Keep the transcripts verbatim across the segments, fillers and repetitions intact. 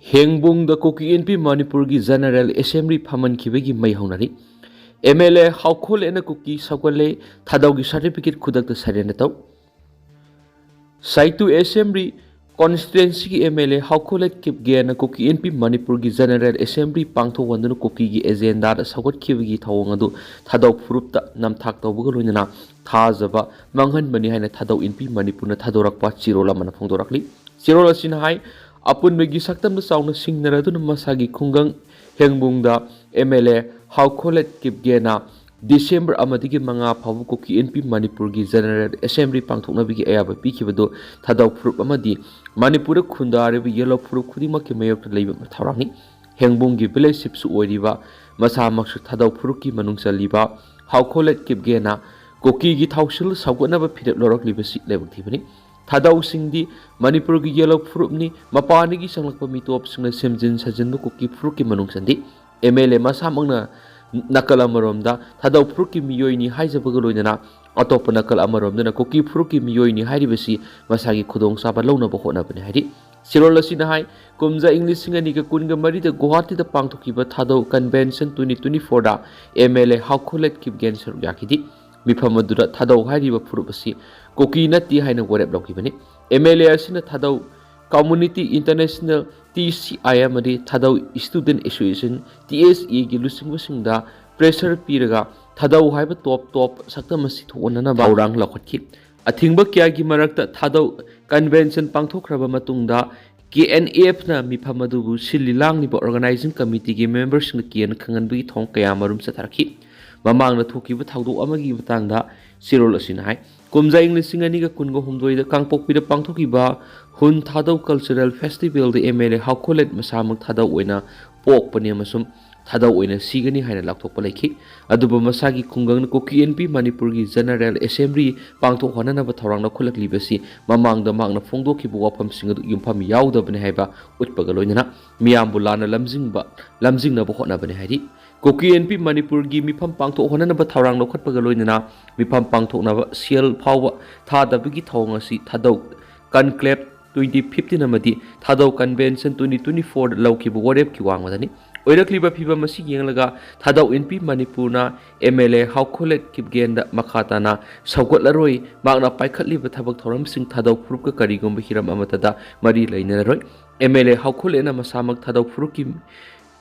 ꯍꯦꯡꯕꯨꯡꯗ ꯀꯨꯀꯤ ꯏꯟꯄꯤ ꯃꯅꯤꯄꯨꯔꯒꯤ general assembly ꯐꯝꯍꯟꯈꯤꯕꯒꯤ ꯃꯩ ꯍꯧꯅꯔꯤ꯫ ꯑꯦꯝ ꯑꯦꯜ ꯑꯦ ꯍꯥꯎꯈꯣꯂꯦꯠꯅ ꯀꯨꯀꯤ ꯁꯧꯒꯠꯂꯦ, ꯊꯥꯗꯧꯒꯤ ꯁꯥꯔꯇꯤꯐꯤꯀꯦꯠ ꯈꯨꯗꯛꯇ ꯁꯔꯦꯟꯗꯔ ꯇꯧ꯫ ꯁꯥꯏꯇꯨ ꯑꯦꯁꯦꯝꯕ꯭ꯂꯤ ꯀꯣꯟꯁꯇꯤꯇ꯭ꯋꯦꯟꯁꯤꯒꯤ ꯑꯦꯝ ꯑꯦꯜ ꯑꯦ ꯍꯥꯎꯈꯣꯂꯦꯠ ꯀꯤꯞꯒꯦꯅ ꯀꯨꯀꯤ ꯏꯟꯄꯤ ꯃꯅꯤꯄꯨꯔꯒꯤ ꯖꯦꯅꯔꯦꯜ ꯑꯦꯁꯦꯝꯕ꯭ꯂꯤ ꯄꯥꯡꯊꯣꯛꯍꯟꯗꯨꯅ ꯀꯨꯀꯤꯒꯤ ꯑꯦꯖꯦꯟꯗꯥꯗ ꯁꯧꯒꯠꯈꯤꯕꯒꯤ ꯊꯧꯑꯣꯡ ꯑꯗꯨ ꯊꯥꯗꯧ ꯐꯨꯔꯨꯞꯇ ꯅꯝꯊꯥꯛ ꯇꯧꯕꯒ ꯂꯣꯏꯅꯅ ꯊꯥꯖꯕ ꯃꯥꯡꯍꯟꯕꯅꯤ ꯍꯥꯏꯅ ꯊꯥꯗꯧ ꯏꯟꯄꯤ ꯃꯅꯤꯄꯨꯔꯅ ꯊꯥꯗꯣꯔꯛꯄ ꯆꯦꯔꯣꯜ ꯑꯃꯅ ꯐꯣꯡꯗꯣꯔꯛꯂꯤ꯫ ꯆꯦꯔꯣꯜ ꯑꯁꯤꯅ ꯍꯥꯏ, ꯑꯄꯨꯟꯕꯒꯤ ꯁꯛꯇꯝꯗ ꯆꯥꯎꯅ ꯁꯤꯡꯅꯔꯗꯨꯅ ꯃꯁꯥꯒꯤ ꯈꯨꯡꯒꯪ ꯍꯦꯡꯕꯨꯡꯗ M L A Haokholet ꯀꯤꯞꯒꯦꯅ December ꯑꯃꯗꯒꯤ ꯃꯉꯥ ꯐꯥꯎꯕ ꯀꯨꯀꯤ ꯏꯟꯄꯤ ꯃꯅꯤꯄꯨꯔꯒꯤ ꯖꯦꯅꯔꯦꯜ ꯑꯦꯁꯦꯝꯕ꯭ꯂꯤ ꯄꯥꯡꯊꯣꯛꯅꯕꯒꯤ ꯑꯌꯥꯕ ꯄꯤꯈꯤꯕꯗꯨ ꯊꯥꯗꯧ ꯐꯨꯔꯨꯞ ꯑꯃꯗꯤ ꯃꯅꯤꯄꯨꯔꯗ ꯈꯨꯟꯗꯥꯔꯤꯕ ꯌꯦꯜꯂꯧ ꯐꯨꯔꯨꯞ ꯈꯨꯗꯤꯡꯃꯛꯀꯤ ꯃꯥꯌꯣꯛꯇ ꯂꯩꯕ ꯊꯧꯔꯥꯡꯅꯤ꯫ ꯍꯦꯡꯕꯨꯡꯒꯤ ꯚꯤꯂꯦꯖ ꯆꯤꯞꯁꯨ ꯑꯣꯏꯔꯤꯕ ꯃꯁꯥꯃꯛꯁꯨ ꯊꯥꯗꯧ ꯐꯨꯔꯨꯞꯀꯤ ꯃꯅꯨꯡ ꯆꯜꯂꯤꯕ ꯍꯥꯎꯈꯣꯂꯦꯠ ꯀꯤꯞꯒꯦꯅ ꯀꯨꯀꯤꯒꯤ ꯊꯧꯁꯤꯜ ꯁꯧꯒꯠꯅꯕ ꯐꯤꯔꯦꯞ ꯂꯧꯔꯛꯂꯤꯕꯁꯤ ꯂꯥꯏꯕꯛ ꯊꯤꯕꯅꯤ꯫ ꯊꯥꯗꯧꯁꯤꯡꯗꯤ ꯃꯅꯤꯄꯨꯔꯒꯤ ꯌꯦꯜꯂꯧ ꯐꯨꯔꯨꯞꯅꯤ꯫ ꯃꯄꯥꯟꯗꯒꯤ ꯆꯪꯂꯛꯄ ꯃꯤꯇꯣꯞꯁꯤꯡꯅ ꯁꯦꯝꯖꯤꯟ ꯁꯥꯖꯤꯟꯕ ꯀꯨꯀꯤ ꯐꯨꯔꯨꯞꯀꯤ ꯃꯅꯨꯡ ꯆꯟꯗꯦ꯫ ꯑꯦꯝ ꯑꯦꯜ ꯑꯦ ꯃꯁꯥꯃꯛꯅ ꯅꯥꯀꯜ ꯑꯃꯔꯣꯝꯗ ꯊꯥꯗꯧ ꯐꯨꯔꯨꯞꯀꯤ ꯃꯤꯑꯣꯏꯅꯤ ꯍꯥꯏꯖꯕꯒ ꯂꯣꯏꯅꯅ ꯑꯇꯣꯞꯄ ꯅꯥꯀꯜ ꯑꯃꯔꯣꯝꯗꯅ ꯀꯨꯀꯤ ꯐꯨꯔꯨꯞꯀꯤ ꯃꯤꯑꯣꯏꯅꯤ ꯍꯥꯏꯔꯤꯕꯁꯤ ꯃꯁꯥꯒꯤ ꯈꯨꯗꯣꯡꯆꯥꯕ ꯂꯧꯅꯕ ꯍꯣꯠꯅꯕꯅꯤ ꯍꯥꯏꯔꯤ꯫ ꯆꯦꯔꯣꯜ ꯑꯁꯤꯅ ꯍꯥꯏ, ꯀꯨꯝꯖꯥ ꯏꯪ ꯂꯤꯁꯤꯡ ꯑꯅꯤꯒ ꯀꯨꯟꯒ ꯃꯔꯤꯗ ꯒꯨꯋꯥꯍꯥꯇꯤꯗ ꯄꯥꯡꯊꯣꯛꯈꯤꯕ ꯊꯥꯗꯧ ꯀꯟꯚꯦꯟꯁꯟ ꯇ꯭ꯋꯦꯟꯇꯤ ꯇ꯭ꯋꯦꯟꯇꯤ ꯐꯣꯔꯗ ꯑꯦꯝ ꯑꯦꯜ ꯑꯦ ꯍꯥꯎꯈꯣꯂꯦꯠ ꯀꯤꯞꯒꯦꯟ ꯁꯔꯨꯛ ꯌꯥꯈꯤꯗꯦ꯫ ꯃꯤꯐꯝ ꯑꯗꯨꯗ ꯊꯥꯗꯧ ꯍꯥꯏꯔꯤꯕ ꯐꯨꯔꯨꯞ ꯑꯁꯤ ꯀꯨꯀꯤ ꯅꯠꯇꯦ ꯍꯥꯏꯅ ꯋꯥꯔꯦꯞ ꯂꯧꯈꯤꯕꯅꯤ꯫ ꯑꯦꯝ ꯑꯦꯜ ꯑꯦ ꯑꯁꯤꯅ ꯊꯥꯗꯧ community international, T C I, ꯑꯃꯗꯤ ꯊꯥꯗꯧ ꯁ꯭ꯇꯨꯗꯦꯟꯠ ꯑꯦꯁꯣꯁꯤꯌꯦꯁꯟ, ꯇꯤ ꯑꯦꯁ ꯑꯦꯒꯤ ꯂꯨꯆꯤꯡꯕꯁꯤꯡꯗ ꯄ꯭ꯔꯦꯁꯔ ꯄꯤꯔꯒ ꯊꯥꯗꯧ ꯍꯥꯏꯕ ꯇꯣꯞ ꯇꯣꯞ ꯁꯛꯇꯝ ꯑꯁꯤ ꯊꯣꯛꯍꯟꯅꯅꯕ ꯊꯧꯔꯥꯡ ꯂꯧꯈꯠꯈꯤ꯫ ꯑꯊꯤꯡꯕ ꯀꯌꯥꯒꯤ ꯃꯔꯛꯇ ꯊꯥꯗꯧ ꯀꯟꯚꯦꯟꯁꯟ ꯄꯥꯡꯊꯣꯛꯈ꯭ꯔꯕ ꯃꯇꯨꯡꯗ ꯀꯦ ꯑꯦꯟ ꯑꯦꯐꯅ ꯃꯤꯐꯝ ꯑꯗꯨꯕꯨ ꯁꯤꯜꯂꯤ ꯂꯥꯡꯂꯤꯕ ꯑꯣꯔꯒꯅꯥꯏꯖꯤꯡ ꯀꯃꯤꯇꯤꯒꯤ ꯃꯦꯝꯕꯔꯁꯤꯡꯅ ꯀꯤꯍꯟ ꯈꯪꯍꯟꯕꯒꯤ ꯊꯧꯑꯣꯡ ꯀꯌꯥ ꯑꯃꯔꯣꯝ ꯆꯠꯊꯔꯛꯈꯤ꯫ ꯃꯃꯥꯡꯗ ꯊꯣꯛꯈꯤꯕ ꯊꯧꯗꯣꯛ ꯑꯃꯒꯤ ꯃꯇꯥꯡꯗ ꯆꯦꯔꯣꯜ ꯑꯁꯤꯅ ꯍꯥꯏ, ꯀꯨꯝꯖꯥ ꯏꯪ ꯂꯤꯁꯤꯡ ꯑꯅꯤꯒ ꯀꯨꯟꯒ ꯍꯨꯝꯗꯣꯏꯗ ꯀꯥꯡꯄꯣꯛꯄꯤꯗ ꯄꯥꯡꯊꯣꯛꯈꯤꯕ ꯍꯨꯟ ꯊꯥꯗꯧ ꯀꯜꯆꯔꯦꯜ ꯐꯦꯁꯇꯤꯚꯦꯜꯗ ꯑꯦꯝ ꯑꯦꯜ ꯑꯦ ꯍꯥꯎꯈꯣꯂꯦꯠ ꯃꯁꯥꯃꯛ ꯊꯥꯗꯧ ꯑꯣꯏꯅ ꯄꯣꯛꯄꯅꯤ ꯑꯃꯁꯨꯡ ꯊꯥꯗꯧ ꯑꯣꯏꯅ ꯁꯤꯒꯅꯤ ꯍꯥꯏꯅ ꯂꯥꯎꯊꯣꯛꯄ ꯂꯩꯈꯤ꯫ ꯑꯗꯨꯕꯨ ꯃꯁꯥꯒꯤ ꯈꯨꯡꯒꯪꯅ ꯀꯨꯀꯤ ꯏꯟꯄꯤ ꯃꯅꯤꯄꯨꯔꯒꯤ ꯖꯦꯅꯔꯦꯜ ꯑꯦꯁꯦꯝꯕ꯭ꯂꯤ ꯄꯥꯡꯊꯣꯛꯍꯟꯅꯅꯕ ꯊꯧꯔꯥꯡ ꯂꯧꯈꯠꯂꯛꯂꯤꯕꯁꯤ ꯃꯃꯥꯡꯗ ꯃꯍꯥꯛꯅ ꯐꯣꯡꯗꯣꯛꯈꯤꯕ ꯋꯥꯐꯝꯁꯤꯡ ꯑꯗꯨ ꯌꯨꯝꯐꯝ ꯌꯥꯎꯗꯕꯅꯤ ꯍꯥꯏꯕ ꯎꯠꯄꯒ ꯂꯣꯏꯅꯅ ꯃꯤꯌꯥꯝꯕꯨ ꯂꯥꯟꯅ ꯂꯝꯖꯤꯡꯕ, ꯂꯝꯖꯤꯡꯅꯕ ꯍꯣꯠꯅꯕꯅꯤ ꯍꯥꯏꯔꯤ꯫ ꯀꯨꯀꯤ ꯏꯟꯄꯤ ꯃꯅꯤꯄꯨꯔꯒꯤ ꯃꯤꯐꯝ ꯄꯥꯡꯊꯣꯛꯍꯟꯅꯅꯕ ꯊꯧꯔꯥꯡ ꯂꯧꯈꯠꯄꯒ ꯂꯣꯏꯅꯅ ꯃꯤꯐꯝ ꯄꯥꯡꯊꯣꯛꯅꯕ ꯁꯦꯜ ꯐꯥꯎꯕ ꯊꯥꯗꯕꯒꯤ ꯊꯧꯑꯣꯡ ꯑꯁꯤ ꯊꯥꯗꯧ ꯀꯟꯀ꯭ꯂꯦꯞ ꯇ꯭ꯋꯦꯟꯇꯤ ꯐꯤꯐꯇꯤꯟ ꯑꯃꯗꯤ ꯊꯥꯗꯧ ꯀꯟꯚꯦꯟꯁꯟ ꯇ꯭ꯋꯦꯟꯇꯤ ꯇ꯭ꯋꯦꯟꯇꯤ ꯐꯣꯔꯗ ꯂꯧꯈꯤꯕ ꯋꯥꯔꯦꯞꯀꯤ ꯋꯥꯡꯃꯗꯅꯤ꯫ ꯑꯣꯏꯔꯛꯂꯤꯕ ꯐꯤꯕꯝ ꯑꯁꯤ ꯌꯦꯡꯂꯒ ꯊꯥꯗꯧ ꯏꯟꯄꯤ ꯃꯅꯤꯄꯨꯔꯅ ꯑꯦꯝ ꯑꯦꯜ ꯑꯦ ꯍꯥꯎꯈꯣꯂꯦꯠ ꯀꯤꯞꯒꯦꯟꯗ ꯃꯈꯥ ꯇꯥꯅ ꯁꯧꯒꯠꯂꯔꯣꯏ꯫ ꯃꯍꯥꯛꯅ ꯄꯥꯏꯈꯠꯂꯤꯕ ꯊꯕꯛ ꯊꯧꯔꯝꯁꯤꯡ ꯊꯥꯗꯧ ꯐꯨꯔꯨꯞꯀ ꯀꯔꯤꯒꯨꯝꯕ ꯍꯤꯔꯝ ꯑꯃꯠꯇꯗ ꯃꯔꯤ ꯂꯩꯅꯔꯔꯣꯏ꯫ ꯑꯦꯝ ꯑꯦꯜ ꯑꯦ ꯍꯥꯎꯈꯣꯂꯦꯠꯅ ꯃꯁꯥꯃꯛ ꯊꯥꯗꯧ ꯐꯨꯔꯨꯞꯀꯤ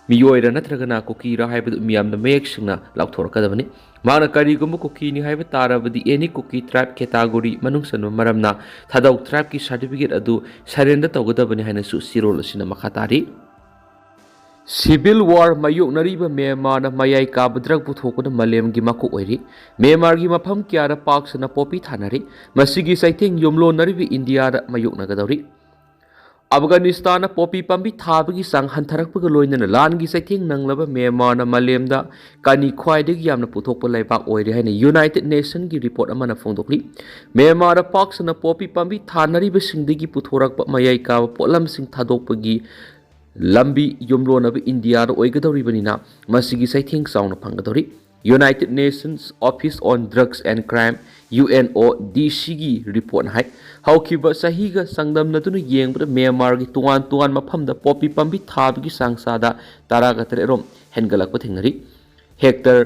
ꯃꯤꯑꯣꯏꯔ ꯅꯠꯇ꯭ꯔꯒꯅ ꯀꯨꯀꯤꯔ ꯍꯥꯏꯕꯗꯨ ꯃꯤꯌꯥꯝꯅ ꯃꯌꯦꯛ ꯁꯦꯡꯅ ꯂꯥꯎꯊꯣꯔꯛꯀꯗꯕꯅꯤ꯫ ꯃꯍꯥꯛꯅ ꯀꯔꯤꯒꯨꯝꯕ ꯀꯨꯀꯤꯅꯤ ꯍꯥꯏꯕ ꯇꯥꯔꯕꯗꯤ any cookie tribe category ꯃꯅꯨꯡ ꯆꯟꯕ ꯃꯔꯝꯅ ꯊꯥꯗꯧ tribeꯀꯤ certificate ꯑꯗꯨ surrender ꯇꯧꯒꯗꯕꯅꯤ ꯍꯥꯏꯅꯁꯨ ꯆꯦꯔꯣꯜ ꯑꯁꯤꯅ ꯃꯈꯥ ꯇꯥꯔꯤ꯫ Civil war ꯃꯥꯌꯣꯛꯅꯔꯤꯕ ꯃ꯭ꯌꯥꯟꯃꯥꯔꯅ ꯃꯌꯥꯏ ꯀꯥꯕ drug ꯄꯨꯊꯣꯛꯄꯗ ꯃꯥꯂꯦꯝꯒꯤ ꯃꯀꯣꯛ ꯑꯣꯏꯔꯤ꯫ ꯃ꯭ꯌꯥꯟꯃꯥꯔꯒꯤ ꯃꯐꯝ ꯀꯌꯥꯗ ꯄꯥꯛ ꯁꯟꯅ poppy ꯊꯥꯅꯔꯤ꯫ ꯃꯁꯤꯒꯤ ꯆꯩꯊꯦꯡ ꯌꯨꯝꯂꯣꯟꯅꯔꯤꯕ ꯏꯟꯗꯤꯌꯥꯗ ꯃꯥꯌꯣꯛꯅꯒꯗꯧꯔꯤ꯫ ꯑꯐꯒꯥꯅꯤꯁꯇꯥꯟꯗ poppy ꯄꯥꯝꯕꯤ ꯊꯥꯕꯒꯤ ꯆꯥꯡ ꯍꯟꯊꯔꯛꯄꯒ ꯂꯣꯏꯅꯅ ꯂꯥꯟꯒꯤ ꯆꯩꯊꯦꯡ ꯅꯪꯂꯕ ꯃ꯭ꯌꯥꯟꯃꯥꯔꯅ ꯃꯥꯂꯦꯝꯗ ꯀꯅꯤ ꯈ꯭ꯋꯥꯏꯗꯒꯤ ꯌꯥꯝꯅ ꯄꯨꯊꯣꯛꯄ ꯂꯩꯕꯥꯛ ꯑꯣꯏꯔꯦ ꯍꯥꯏꯅ United Nationꯒꯤ report ꯑꯃꯅ ꯐꯣꯡꯗꯣꯛꯂꯤ꯫ ꯃ꯭ꯌꯥꯟꯃꯥꯔꯗ ꯄꯥꯛ ꯁꯟꯅ poppy ꯄꯥꯝꯕꯤ ꯊꯥꯅꯔꯤꯕꯁꯤꯡꯗꯒꯤ ꯄꯨꯊꯣꯔꯛꯄ ꯃꯌꯥꯏ ꯀꯥꯕ ꯄꯣꯠꯂꯝꯁꯤꯡ ꯊꯥꯗꯣꯛꯄꯒꯤ ꯂꯝꯕꯤ ꯌꯨꯝꯂꯣꯟꯅꯕ ꯏꯟꯗꯤꯌꯥꯗ ꯑꯣꯏꯒꯗꯧꯔꯤꯕꯅꯤꯅ ꯃꯁꯤꯒꯤ ꯆꯩꯊꯦꯡ ꯆꯥꯎꯅ ꯐꯪꯒꯗꯧꯔꯤ꯫ United Nations Office on Drugs and Crime, UNODCꯒꯤ reportꯅ ꯍꯥꯏ꯫ ꯍꯧꯈꯤꯕ ꯆꯍꯤꯒ ꯆꯥꯡꯗꯝꯅꯗꯨꯅ ꯌꯦꯡꯕꯗ ꯃ꯭ꯌꯥꯟꯃꯥꯔꯒꯤ ꯇꯣꯉꯥꯟ ꯇꯣꯉꯥꯟꯕ ꯃꯐꯝꯗ poppy ꯄꯥꯝꯕꯤ ꯊꯥꯕꯒꯤ ꯆꯥꯡ ꯆꯥꯗ ꯇꯔꯥꯒ ꯇꯔꯦꯠ ꯔꯣꯝ ꯍꯦꯟꯒꯠꯂꯛꯄ ꯊꯦꯡꯅꯔꯤ꯫ Hectare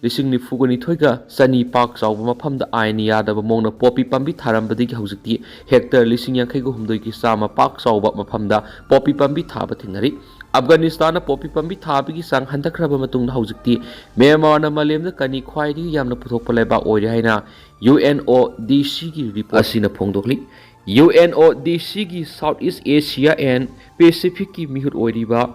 ꯂꯤꯁꯤꯡ ꯅꯤꯐꯨꯒ ꯅꯤꯊꯣꯏꯒ ꯆꯅꯤ ꯄꯥꯛ ꯆꯥꯎꯕ ꯃꯐꯝꯗ ꯑꯥꯏꯟ ꯌꯥꯗꯕ ꯃꯑꯣꯡꯗ poppy ꯄꯥꯝꯕꯤ ꯊꯥꯔꯝꯕꯗꯒꯤ ꯍꯧꯖꯤꯛꯇꯤ hectare ꯂꯤꯁꯤꯡ ꯌꯥꯡꯈꯩꯒ ꯍꯨꯝꯗꯣꯏꯒꯤ ꯆꯥꯝꯃ ꯄꯥꯛ ꯆꯥꯎꯕ ꯃꯐꯝꯗ poppy ꯄꯥꯝꯕꯤ ꯊꯥꯕ ꯊꯦꯡꯅꯔꯤ꯫ ꯑꯐꯒꯥꯅꯤꯁꯇꯥꯟꯗ poppy ꯄꯥꯝꯕꯤ ꯊꯥꯕꯒꯤ ꯆꯥꯡ ꯍꯟꯊꯈ꯭ꯔꯕ ꯃꯇꯨꯡꯗ ꯍꯧꯖꯤꯛꯇꯤ ꯃ꯭ꯌꯥꯟꯃꯥꯔꯅ ꯃꯥꯂꯦꯝꯗ ꯀꯅꯤ ꯈ꯭ꯋꯥꯏꯗꯒꯤ ꯌꯥꯝꯅ ꯄꯨꯊꯣꯛꯄ ꯂꯩꯕꯥꯛ ꯑꯣꯏꯔꯦ ꯍꯥꯏꯅ UNODCꯒꯤ report ꯑꯁꯤꯅ ꯐꯣꯡꯗꯣꯛꯂꯤ꯫ UNODCꯒꯤ South East Asia and Pacificꯀꯤ ꯃꯤꯍꯨꯠ ꯑꯣꯏꯔꯤꯕ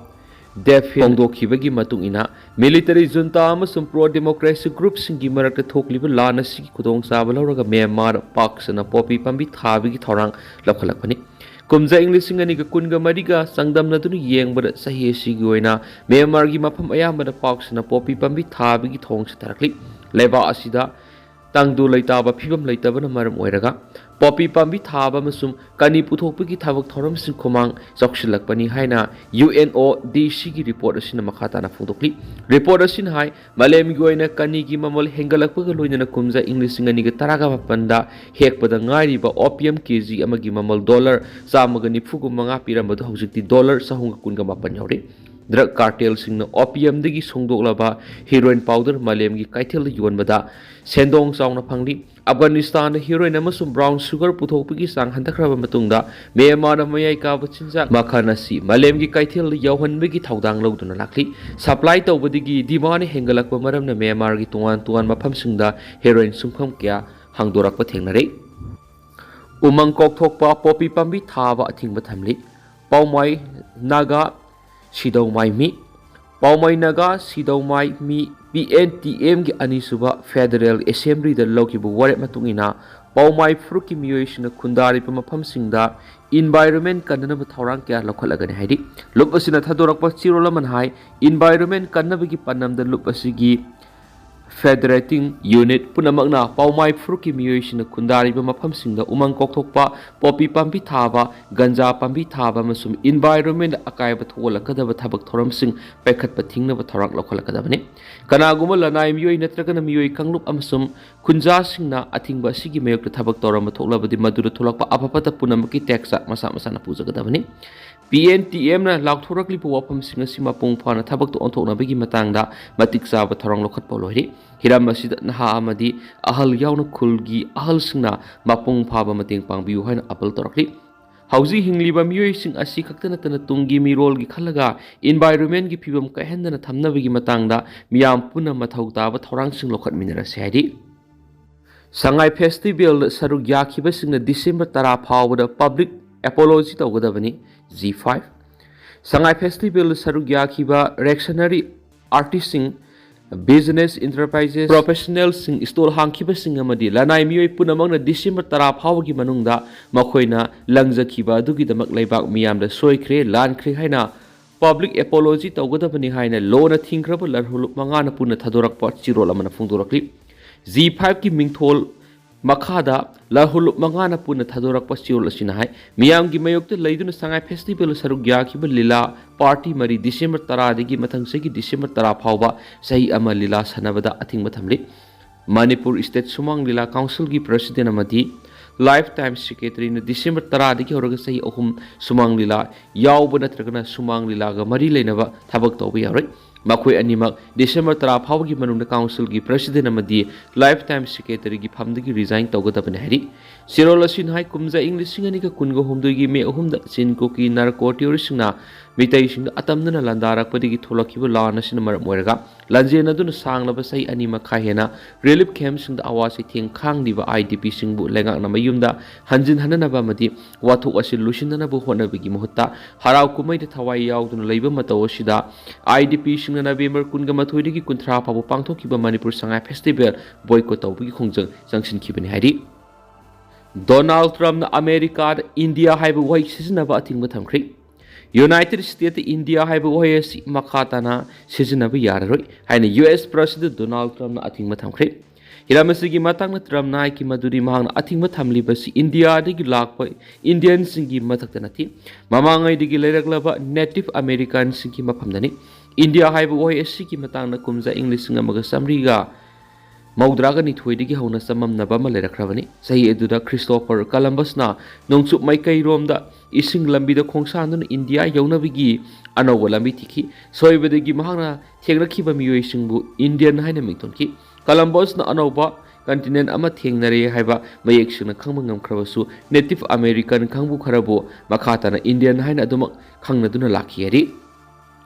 ꯗꯦꯐꯤꯟ ꯐꯣꯡꯗꯣꯛꯈꯤꯕꯒꯤ ꯃꯇꯨꯡ ꯏꯟꯅ, military junta ꯑꯃꯁꯨꯡ pro democracy groupꯁꯤꯡꯒꯤ ꯃꯔꯛꯇ ꯊꯣꯛꯂꯤꯕ ꯂꯥꯟ ꯑꯁꯤꯒꯤ ꯈꯨꯗꯣꯡꯆꯥꯕ ꯂꯧꯔꯒ ꯃ꯭ꯌꯥꯟꯃꯥꯔ ꯄꯥꯛ ꯁꯟꯅ poppy ꯄꯥꯝꯕꯤ ꯊꯥꯕꯒꯤ ꯊꯧꯔꯥꯡ ꯂꯧꯈꯠꯂꯛꯄꯅꯤ꯫ ꯀꯨꯝꯖꯥ ꯏꯪ ꯂꯤꯁꯤꯡ ꯑꯅꯤꯒ ꯀꯨꯟꯒ ꯃꯔꯤꯒ ꯆꯥꯡꯗꯝꯅꯗꯨꯅ ꯌꯦꯡꯕꯗ ꯆꯍꯤ ꯑꯁꯤꯒꯤ ꯑꯣꯏꯅ ꯃ꯭ꯌꯥꯟꯃꯥꯔꯒꯤ ꯃꯐꯝ ꯑꯌꯥꯝꯕꯗ ꯄꯥꯛ ꯁꯟꯅ poppy ꯄꯥꯝꯕꯤ ꯊꯥꯕꯒꯤ ꯊꯧꯑꯣꯡ ꯆꯠꯊꯔꯛꯂꯤ꯫ ꯂꯩꯕꯥꯛ ꯑꯁꯤꯗ ꯇꯪꯗꯨ ꯂꯩꯇꯥꯕ ꯐꯤꯕꯝ ꯂꯩꯇꯕꯅ ꯃꯔꯝ ꯑꯣꯏꯔꯒ ꯄꯣꯄꯤ ꯄꯥꯝꯕꯤ ꯊꯥꯕ ꯑꯃꯁꯨꯡ ꯀꯅꯤ ꯄꯨꯊꯣꯛꯄꯒꯤ ꯊꯕꯛ ꯊꯧꯔꯝꯁꯤꯡ ꯈꯨꯃꯥꯡ ꯆꯥꯎꯁꯤꯜꯂꯛꯄꯅꯤ ꯍꯥꯏꯅ ꯌꯨ ꯑꯦꯟ ꯑꯣ ꯗꯤ ꯁꯤꯒꯤ ꯔꯤꯄꯣꯔꯠ ꯑꯁꯤꯅ ꯃꯈꯥ ꯇꯥꯅ ꯐꯣꯡꯗꯣꯛꯂꯤ꯫ ꯔꯤꯄꯣꯔꯠ ꯑꯁꯤꯅ ꯍꯥꯏ, ꯃꯥꯂꯦꯝꯒꯤ ꯑꯣꯏꯅ ꯀꯅꯤꯒꯤ ꯃꯃꯜ ꯍꯦꯟꯒꯠꯂꯛꯄꯒ ꯂꯣꯏꯅꯅ ꯀꯨꯝꯖꯥ ꯏꯪ ꯂꯤꯁꯤꯡ ꯑꯅꯤꯒ ꯇꯔꯥꯒ ꯃꯥꯄꯟꯗ ꯍꯦꯛꯄꯗ ꯉꯥꯏꯔꯤꯕ ꯑꯣꯄꯤꯌꯝ ꯀꯦ ꯖꯤ ꯑꯃꯒꯤ ꯃꯃꯜ ꯗꯣꯂꯔ ꯆꯥꯝꯃꯒ ꯅꯤꯐꯨꯒ ꯃꯉꯥ ꯄꯤꯔꯝꯕꯗꯨ ꯍꯧꯖꯤꯛꯇꯤ ꯗꯣꯂꯔ ꯆꯍꯨꯝꯒ ꯀꯨꯟꯒ ꯃꯥꯄꯟ ꯌꯧꯔꯦ꯫ ꯗ꯭ꯔꯒ ꯀꯥꯔꯇꯦꯜꯁꯤꯡꯅ ꯑꯣꯄꯤꯌꯝꯗꯒꯤ ꯁꯨꯡꯗꯣꯛꯂꯕ ꯍꯤꯔꯣꯏꯟ ꯄꯥꯎꯗꯔ ꯃꯥꯂꯦꯝꯒꯤ ꯀꯩꯊꯦꯜꯗ ꯌꯣꯟꯕꯗ ꯁꯦꯟꯗꯣꯡ ꯆꯥꯎꯅ ꯐꯪꯂꯤ꯫ ꯑꯐꯒꯥꯅꯤꯁꯇꯥꯟꯗ ꯍꯤꯔꯣꯏꯟ ꯑꯃꯁꯨꯡ ꯕ꯭ꯔꯥꯎꯟ ꯁꯨꯒꯔ ꯄꯨꯊꯣꯛꯄꯒꯤ ꯆꯥꯡ ꯍꯟꯊꯈ꯭ꯔꯕ ꯃꯇꯨꯡꯗ, ꯃ꯭ꯌꯥꯟꯃꯥꯔꯗ ꯃꯌꯥꯏ ꯀꯥꯕ ꯆꯤꯟꯖꯥꯛ ꯃꯈꯜ ꯑꯁꯤ ꯃꯥꯂꯦꯝꯒꯤ ꯀꯩꯊꯦꯜꯗ ꯌꯧꯍꯟꯕꯒꯤ ꯊꯧꯗꯥꯡ ꯂꯧꯗꯨꯅ ꯂꯥꯛꯂꯤ꯫ ꯁꯄ꯭ꯂꯥꯏ ꯇꯧꯕꯗꯒꯤ ꯗꯤꯃꯥꯟ ꯍꯦꯟꯒꯠꯂꯛꯄ ꯃꯔꯝꯅ ꯃ꯭ꯌꯥꯟꯃꯥꯔꯒꯤ ꯇꯣꯉꯥꯟ ꯇꯣꯉꯥꯟꯕ ꯃꯐꯝꯁꯤꯡꯗ ꯍꯤꯔꯣꯏꯟ ꯁꯨꯡꯐꯝ ꯀꯌꯥ ꯍꯥꯡꯗꯣꯔꯛꯄ ꯊꯦꯡꯅꯔꯦ꯫ ꯎꯃꯪ ꯀꯣꯛꯊꯣꯛꯄ ꯄꯣꯄꯤ ꯄꯥꯝꯕꯤ ꯊꯥꯕ ꯑꯊꯤꯡꯕ ꯊꯝꯂꯤ꯫ ꯄꯥꯎꯃꯥꯏ ꯅꯥꯒꯥ ꯁꯤꯗꯧꯃꯥꯏ ꯃꯤ ꯄꯥꯎꯃꯥꯏ ꯅꯥꯒꯥ ꯁꯤꯗꯧꯃꯥꯏ ꯃꯤ ꯄꯤ ꯑꯦꯟ ꯇꯤ ꯑꯦꯝꯒꯤ ꯑꯅꯤꯁꯨꯕ ꯐꯦꯗꯔꯦꯜ ꯑꯦꯁꯦꯝꯕ꯭ꯂꯤꯗ ꯂꯧꯈꯤꯕ ꯋꯥꯔꯦꯞ ꯃꯇꯨꯡ ꯏꯟꯅ, ꯄꯥꯎꯃꯥꯏ ꯐꯨꯔꯨꯞꯀꯤ ꯃꯤꯑꯣꯏꯁꯤꯡꯅ ꯈꯨꯟꯗꯥꯔꯤꯕ ꯃꯐꯝꯁꯤꯡꯗ ꯏꯟꯚꯥꯏꯔꯣꯟꯃꯦꯟ ꯀꯟꯅꯅꯕ ꯊꯧꯔꯥꯡ ꯀꯌꯥ ꯂꯧꯈꯠꯂꯒꯅꯤ ꯍꯥꯏꯔꯤ꯫ ꯂꯨꯞ ꯑꯁꯤꯅ ꯊꯥꯗꯣꯔꯛꯄ ꯆꯦꯔꯣꯜ ꯑꯃꯅ ꯍꯥꯏ, ꯏꯟꯚꯥꯏꯔꯣꯟꯃꯦꯟ ꯀꯟꯅꯕꯒꯤ ꯄꯥꯟꯗꯝꯗ ꯂꯨꯞ ꯑꯁꯤꯒꯤ ꯐꯦꯗꯔꯦꯇꯤꯡ ꯌꯨꯅꯤꯠ ꯄꯨꯝꯅꯃꯛꯅ ꯄꯥꯎꯃꯥꯏ ꯐꯨꯔꯨꯞꯀꯤ ꯃꯤꯑꯣꯏꯁꯤꯡꯅ ꯈꯨꯟꯗꯥꯔꯤꯕ ꯃꯐꯝꯁꯤꯡꯗ ꯎꯃꯪ ꯀꯣꯛꯊꯣꯛꯄ, ꯄꯣꯄꯤ ꯄꯥꯝꯕꯤ ꯊꯥꯕ, ꯒꯟꯖꯥ ꯄꯥꯝꯕꯤ ꯊꯥꯕ ꯑꯃꯁꯨꯡ ꯏꯟꯚꯥꯏꯔꯣꯟꯃꯦꯟꯗ ꯑꯀꯥꯏꯕ ꯊꯣꯛꯍꯜꯂꯛꯀꯗꯕ ꯊꯕꯛ ꯊꯧꯔꯝꯁꯤꯡ ꯄꯥꯏꯈꯠꯄ ꯊꯤꯡꯅꯕ ꯊꯧꯔꯥꯡ ꯂꯧꯈꯠꯂꯛꯀꯗꯕꯅꯤ꯫ ꯀꯅꯥꯒꯨꯝꯕ ꯂꯅꯥꯏ ꯃꯤꯑꯣꯏ ꯅꯠꯇ꯭ꯔꯒꯅ ꯃꯤꯑꯣꯏ ꯀꯥꯡꯂꯨꯞ ꯑꯃꯁꯨꯡ ꯈꯨꯟꯖꯥꯁꯤꯡꯅ ꯑꯊꯤꯡꯕ ꯑꯁꯤꯒꯤ ꯃꯥꯌꯣꯛꯇ ꯊꯕꯛ ꯇꯧꯔꯝꯕ ꯊꯣꯛꯂꯕꯗꯤ, ꯃꯗꯨꯗ ꯊꯣꯛꯂꯛꯄ ꯑꯐ ꯐꯠꯇ ꯄꯨꯝꯅꯃꯛꯀꯤ ꯇꯦꯛꯁ ꯃꯁꯥ ꯃꯁꯥꯅ ꯄꯨꯖꯒꯗꯕꯅꯤ꯫ ꯄꯤ ꯑꯦꯟ ꯇꯤ ꯑꯦꯝꯅ ꯂꯥꯎꯊꯣꯔꯛꯂꯤꯕ ꯋꯥꯐꯝꯁꯤꯡ ꯑꯁꯤ ꯃꯄꯨꯡ ꯐꯥꯅ ꯊꯕꯛꯇ ꯑꯣꯟꯊꯣꯛꯅꯕꯒꯤ ꯃꯇꯥꯡꯗ ꯃꯇꯤꯛ ꯆꯥꯕ ꯊꯧꯔꯥꯡ ꯂꯧꯈꯠꯄ ꯂꯣꯏꯔꯦ꯫ ꯍꯤꯔꯝ ꯑꯁꯤꯗ ꯅꯍꯥ ꯑꯃꯗꯤ ꯑꯍꯜ ꯌꯥꯎꯅ ꯈꯨꯜꯒꯤ ꯑꯍꯜꯁꯤꯡꯅ ꯃꯄꯨꯡ ꯐꯥꯕ ꯃꯇꯦꯡ ꯄꯥꯡꯕꯤꯌꯨ ꯍꯥꯏꯅ ꯑꯥꯄꯤꯜ ꯇꯧꯔꯛꯂꯤ꯫ ꯍꯧꯖꯤꯛ ꯍꯤꯡꯂꯤꯕ ꯃꯤꯑꯣꯏꯁꯤꯡ ꯑꯁꯤ ꯈꯛꯇ ꯅꯠꯇꯅ ꯇꯨꯡꯒꯤ ꯃꯤꯔꯣꯜꯒꯤ ꯈꯜꯂꯒ ꯏꯟꯚꯥꯏꯔꯣꯟꯃꯦꯟꯒꯤ ꯐꯤꯕꯝ ꯀꯥꯏꯍꯟꯗꯅ ꯊꯝꯅꯕꯒꯤ ꯃꯇꯥꯡꯗ ꯃꯤꯌꯥꯝ ꯄꯨꯟꯅ ꯃꯊꯧ ꯇꯥꯕ ꯊꯧꯔꯥꯡꯁꯤꯡ ꯂꯧꯈꯠꯃꯤꯟꯅꯔꯁꯤ ꯍꯥꯏꯔꯤ꯫ ꯁꯉꯥꯏ ꯐꯦꯁꯇꯤꯚꯦꯜꯗ ꯁꯔꯨꯛ ꯌꯥꯈꯤꯕꯁꯤꯡꯅ ꯗꯤꯁꯦꯝꯕꯔ ꯇꯔꯥ ꯐꯥꯎꯕꯗ ꯄꯕ꯭ꯂꯤꯛ ꯑꯦꯄꯣꯂꯣꯖꯤ ꯇꯧꯒꯗꯕꯅꯤ꯫ G five. ꯁꯉꯥꯏ ꯐꯦꯁꯇꯤꯚꯦꯜꯗ ꯁꯔꯨꯛ ꯌꯥꯈꯤꯕ ꯔꯦꯛꯁꯅꯔꯤ ꯑꯥꯔꯇꯤꯁꯁꯤꯡ, ꯕꯤꯖꯤꯅꯦꯁ ꯏꯟꯇꯔꯄ꯭ꯔꯥꯏꯖꯦꯁ ꯄ꯭ꯔꯣꯐꯦꯁꯅꯦꯜꯁꯤꯡ, ꯁ꯭ꯇꯣꯜ ꯍꯥꯡꯈꯤꯕꯁꯤꯡ ꯑꯃꯗꯤ ꯂꯅꯥꯏ ꯃꯤꯑꯣꯏ ꯄꯨꯝꯅꯃꯛꯅ ꯗꯤꯁꯦꯝꯕꯔ ꯇꯔꯥ ꯐꯥꯎꯕꯒꯤ ꯃꯅꯨꯡꯗ ꯃꯈꯣꯏꯅ ꯂꯪꯖꯈꯤꯕ ꯑꯗꯨꯒꯤꯗꯃꯛ ꯂꯩꯕꯥꯛ ꯃꯤꯌꯥꯝꯗ ꯁꯣꯏꯈ꯭ꯔꯦ, ꯂꯥꯟꯈ꯭ꯔꯦ ꯍꯥꯏꯅ ꯄꯕ꯭ꯂꯤꯛ ꯑꯦꯄꯣꯂꯣꯖꯤ ꯇꯧꯒꯗꯕꯅꯤ ꯍꯥꯏꯅ ꯂꯣꯅ ꯊꯤꯡꯈ꯭ꯔꯕ ꯂꯥꯜꯍꯧꯂꯨꯞ ꯃꯉꯥꯅ ꯄꯨꯟꯅ ꯊꯥꯗꯣꯔꯛꯄ ꯆꯦꯔꯣꯜ ꯑꯃꯅ ꯐꯣꯡꯗꯣꯔꯛꯂꯤ꯫ ꯖꯤ ꯐꯥꯏꯚꯀꯤ ꯃꯤꯡꯊꯣꯜ ꯃꯈꯥꯗ ꯂꯥꯍꯨꯂꯨꯞ ꯃꯉꯥꯅ ꯄꯨꯟꯅ ꯊꯥꯗꯣꯔꯛꯄ ꯆꯦꯔꯣꯜ ꯑꯁꯤꯅ ꯍꯥꯏ, ꯃꯤꯌꯥꯝꯒꯤ ꯃꯥꯌꯣꯛꯇ ꯂꯩꯗꯨꯅ ꯁꯉꯥꯏ ꯐꯦꯁꯇꯤꯚꯦꯜ ꯁꯔꯨꯛ ꯌꯥꯈꯤꯕ ꯂꯤꯂꯥ ꯄꯥꯔꯇꯤ ꯃꯔꯤ ꯗꯤꯁꯦꯝꯕꯔ ꯇꯔꯥꯗꯒꯤ ꯃꯊꯪ ꯆꯍꯤꯒꯤ ꯗꯤꯁꯦꯝꯕꯔ ꯇꯔꯥ ꯐꯥꯎꯕ ꯆꯍꯤ ꯑꯃ ꯂꯤꯂꯥ ꯁꯥꯟꯅꯕꯗ ꯑꯊꯤꯡꯕ ꯊꯝꯂꯤ꯫ ꯃꯅꯤꯄꯨꯔ ꯁ꯭ꯇꯦꯠ ꯁꯨꯃꯥꯡ ꯂꯤꯂꯥ ꯀꯥꯎꯟꯁꯤꯜꯒꯤ ꯄ꯭ꯔꯁꯤꯗꯦꯟ ꯑꯃꯗꯤ ꯂꯥꯏꯐ ꯇꯥꯏꯝ ꯁꯦꯀ꯭ꯔꯦꯇꯔꯤꯅ ꯗꯤꯁꯦꯝꯕꯔ ꯇꯔꯥꯗꯒꯤ ꯍꯧꯔꯒ ꯆꯍꯤ ꯑꯍꯨꯝ ꯁꯨꯃꯥꯡ ꯂꯤꯂꯥ ꯌꯥꯎꯕ ꯅꯠꯇ꯭ꯔꯒꯅ ꯁꯨꯃꯥꯡ ꯂꯤꯂꯥꯒ ꯃꯔꯤ ꯂꯩꯅꯕ ꯊꯕꯛ ꯇꯧꯕ ꯌꯥꯔꯣꯏ꯫ ꯃꯈꯣꯏ ꯑꯅꯤꯃꯛ ꯗꯤꯁꯦꯝꯕꯔ ꯇꯔꯥ ꯐꯥꯎꯕꯒꯤ ꯃꯅꯨꯡꯗ ꯀꯥꯎꯟꯁꯤꯜꯒꯤ ꯄ꯭ꯔꯁꯤꯗꯦꯟ ꯑꯃꯗꯤ ꯂꯥꯏꯐ ꯇꯥꯏꯝ ꯁꯦꯀ꯭ꯔꯦꯇꯔꯤꯒꯤ ꯐꯝꯗꯒꯤ ꯔꯤꯖꯥꯏꯟ ꯇꯧꯒꯗꯕꯅꯤ ꯍꯥꯏꯔꯤ꯫ ꯆꯦꯔꯣꯜ ꯑꯁꯤꯅ ꯍꯥꯏ, ꯀꯨꯝꯖꯥ ꯏꯪ ꯂꯤꯁꯤꯡ ꯑꯅꯤꯒ ꯀꯨꯟꯒ ꯍꯨꯝꯗꯣꯏꯒꯤ ꯃꯦ ꯑꯍꯨꯝꯗ ꯆꯤꯟ ꯀꯨꯀꯤ ꯅꯥꯔꯀꯣ ꯇꯦꯔꯣꯔꯤꯁꯁꯤꯡꯅ ꯃꯤꯇꯩꯁꯤꯡꯗ ꯑꯇꯝꯅꯅ ꯂꯥꯟꯗꯥꯔꯛꯄꯗꯒꯤ ꯊꯣꯛꯂꯛꯈꯤꯕ ꯂꯥꯟ ꯑꯁꯤꯅ ꯃꯔꯝ ꯑꯣꯏꯔꯒ ꯂꯥꯟꯖꯦꯟ ꯑꯗꯨꯅ ꯁꯥꯡꯂꯕ ꯆꯍꯤ ꯑꯅꯤ ꯃꯈꯥꯏ ꯍꯦꯟꯅ ꯔꯤꯂꯤꯐ ꯀꯦꯝꯞꯁꯤꯡꯗ ꯑꯋꯥ ꯆꯩꯊꯦꯡ ꯈꯥꯡꯂꯤꯕ ꯑꯥꯏ ꯗꯤ ꯄꯤꯁꯤꯡꯕꯨ ꯂꯩꯉꯥꯛꯅ ꯃꯌꯨꯝꯗ ꯍꯟꯖꯤꯟꯍꯟꯅꯅꯕ ꯑꯃꯗꯤ ꯋꯥꯊꯣꯛ ꯑꯁꯤ ꯂꯣꯏꯁꯤꯟꯅꯅꯕ ꯍꯣꯠꯅꯕꯒꯤ ꯃꯍꯨꯠꯇ ꯍꯔꯥꯎ ꯀꯨꯝꯍꯩꯗ ꯊꯋꯥꯏ ꯌꯥꯎꯗꯨꯅ ꯂꯩꯕ ꯃꯇꯧ ꯑꯁꯤꯗ ꯑꯥꯏ ꯗꯤ ꯄꯤꯁꯤꯡꯅ ꯅꯕꯦꯝꯕꯔ ꯀꯨꯟꯒ ꯃꯥꯊꯣꯏꯗꯒꯤ ꯀꯨꯟꯊ꯭ꯔꯥ ꯐꯥꯎꯕ ꯄꯥꯡꯊꯣꯛꯈꯤꯕ ꯃꯅꯤꯄꯨꯔ ꯁꯉꯥꯏ ꯐꯦꯁꯇꯤꯚꯦꯜ ꯕꯣꯏꯀꯣꯠ ꯇꯧꯕꯒꯤ ꯈꯣꯡꯖꯪ ꯆꯪꯁꯤꯟꯈꯤꯕꯅꯤ ꯍꯥꯏꯔꯤ꯫ ꯗꯣꯅꯥꯜꯗ ꯇ꯭ꯔꯝꯞꯅ ꯑꯃꯦꯔꯤꯀꯥꯗ ꯏꯟꯗꯤꯌꯥ ꯍꯥꯏꯕ ꯋꯥꯍꯩ ꯁꯤꯖꯤꯟꯅꯕ ꯑꯊꯤꯡꯕ ꯊꯝꯈ꯭ꯔꯦ꯫ ꯌꯨꯅꯥꯏꯇꯦꯗ ꯁ꯭ꯇꯦꯠꯇ ꯏꯟꯗꯤꯌꯥ ꯍꯥꯏꯕ ꯋꯥꯍꯩ ꯑꯁꯤ ꯃꯈꯥ ꯇꯥꯅ ꯁꯤꯖꯤꯟꯅꯕ ꯌꯥꯔꯔꯣꯏ ꯍꯥꯏꯅ ꯌꯨ ꯑꯦꯁ ꯄ꯭ꯔꯁꯤꯗꯦꯟꯠ ꯗꯣꯅꯥꯜꯗ ꯇ꯭ꯔꯝꯞꯅ ꯑꯊꯤꯡꯕ ꯊꯝꯈ꯭ꯔꯦ꯫ ꯍꯤꯔꯝ ꯑꯁꯤꯒꯤ ꯃꯇꯥꯡꯗ ꯇ꯭ꯔꯝꯞꯅ ꯍꯥꯏꯈꯤ ꯃꯗꯨꯗꯤ ꯃꯍꯥꯛꯅ ꯑꯊꯤꯡꯕ ꯊꯝꯂꯤꯕꯁꯤ ꯏꯟꯗꯤꯌꯥꯗꯒꯤ ꯂꯥꯛꯄ ꯏꯟꯗꯤꯌꯟꯁꯤꯡꯒꯤ ꯃꯊꯛꯇ ꯅꯠꯇꯦ, ꯃꯃꯥꯡꯉꯩꯗꯒꯤ ꯂꯩꯔꯛꯂꯕ ꯅꯦꯇꯤꯚ ꯑꯃꯦꯔꯤꯀꯥꯟꯁꯤꯡꯒꯤ ꯃꯐꯝꯗꯅꯤ꯫ ꯏꯟꯗꯤꯌꯥ ꯍꯥꯏꯕ ꯋꯥꯍꯩ ꯑꯁꯤꯒꯤ ꯃꯇꯥꯡꯗ ꯀꯨꯝꯖꯥ ꯏꯪ ꯂꯤꯁꯤꯡ ꯑꯃꯒ ꯆꯥꯃꯔꯤꯒ ꯃꯧꯗ꯭ꯔꯥꯒ ꯅꯤꯊꯣꯏꯗꯒꯤ ꯍꯧꯅ ꯆꯃꯝꯅꯕ ꯑꯃ ꯂꯩꯔꯛꯈ꯭ꯔꯕꯅꯤ꯫ ꯆꯍꯤ ꯑꯗꯨꯗ ꯈ꯭ꯔꯤꯁꯇꯣꯐꯔ ꯀꯂꯝꯕꯁꯅ ꯅꯣꯡꯆꯨꯞ ꯃꯥꯏꯀꯩꯔꯣꯝꯗ ꯏꯁꯤꯡ ꯂꯝꯕꯤꯗ ꯈꯣꯡꯁꯥꯟꯗꯨꯅ ꯏꯟꯗꯤꯌꯥ ꯌꯧꯅꯕꯒꯤ ꯑꯅꯧꯕ ꯂꯝꯕꯤ ꯊꯤꯈꯤ꯫ ꯁꯣꯏꯕꯗꯒꯤ ꯃꯍꯥꯛꯅ ꯊꯦꯡꯅꯈꯤꯕ ꯃꯤꯑꯣꯏꯁꯤꯡꯕꯨ ꯏꯟꯗꯤꯌꯟ ꯍꯥꯏꯅ ꯃꯤꯡꯊꯣꯟꯈꯤ꯫ ꯀꯂꯝꯕꯁꯅ ꯑꯅꯧꯕ ꯀꯟꯇꯤꯅꯦꯟꯠ ꯑꯃ ꯊꯦꯡꯅꯔꯦ ꯍꯥꯏꯕ ꯃꯌꯦꯛ ꯁꯦꯡꯅ ꯈꯪꯕ ꯉꯝꯈ꯭ꯔꯕꯁꯨ, ꯅꯦꯇꯤꯚ ꯑꯃꯦꯔꯤꯀꯟ ꯀꯥꯡꯕꯨ ꯈꯔꯕꯨ ꯃꯈꯥ ꯇꯥꯅ ꯏꯟꯗꯤꯌꯟ ꯍꯥꯏꯅ ꯑꯗꯨꯃꯛ ꯈꯪꯅꯗꯨꯅ ꯂꯥꯛꯈꯤ ꯍꯥꯏꯔꯤ꯫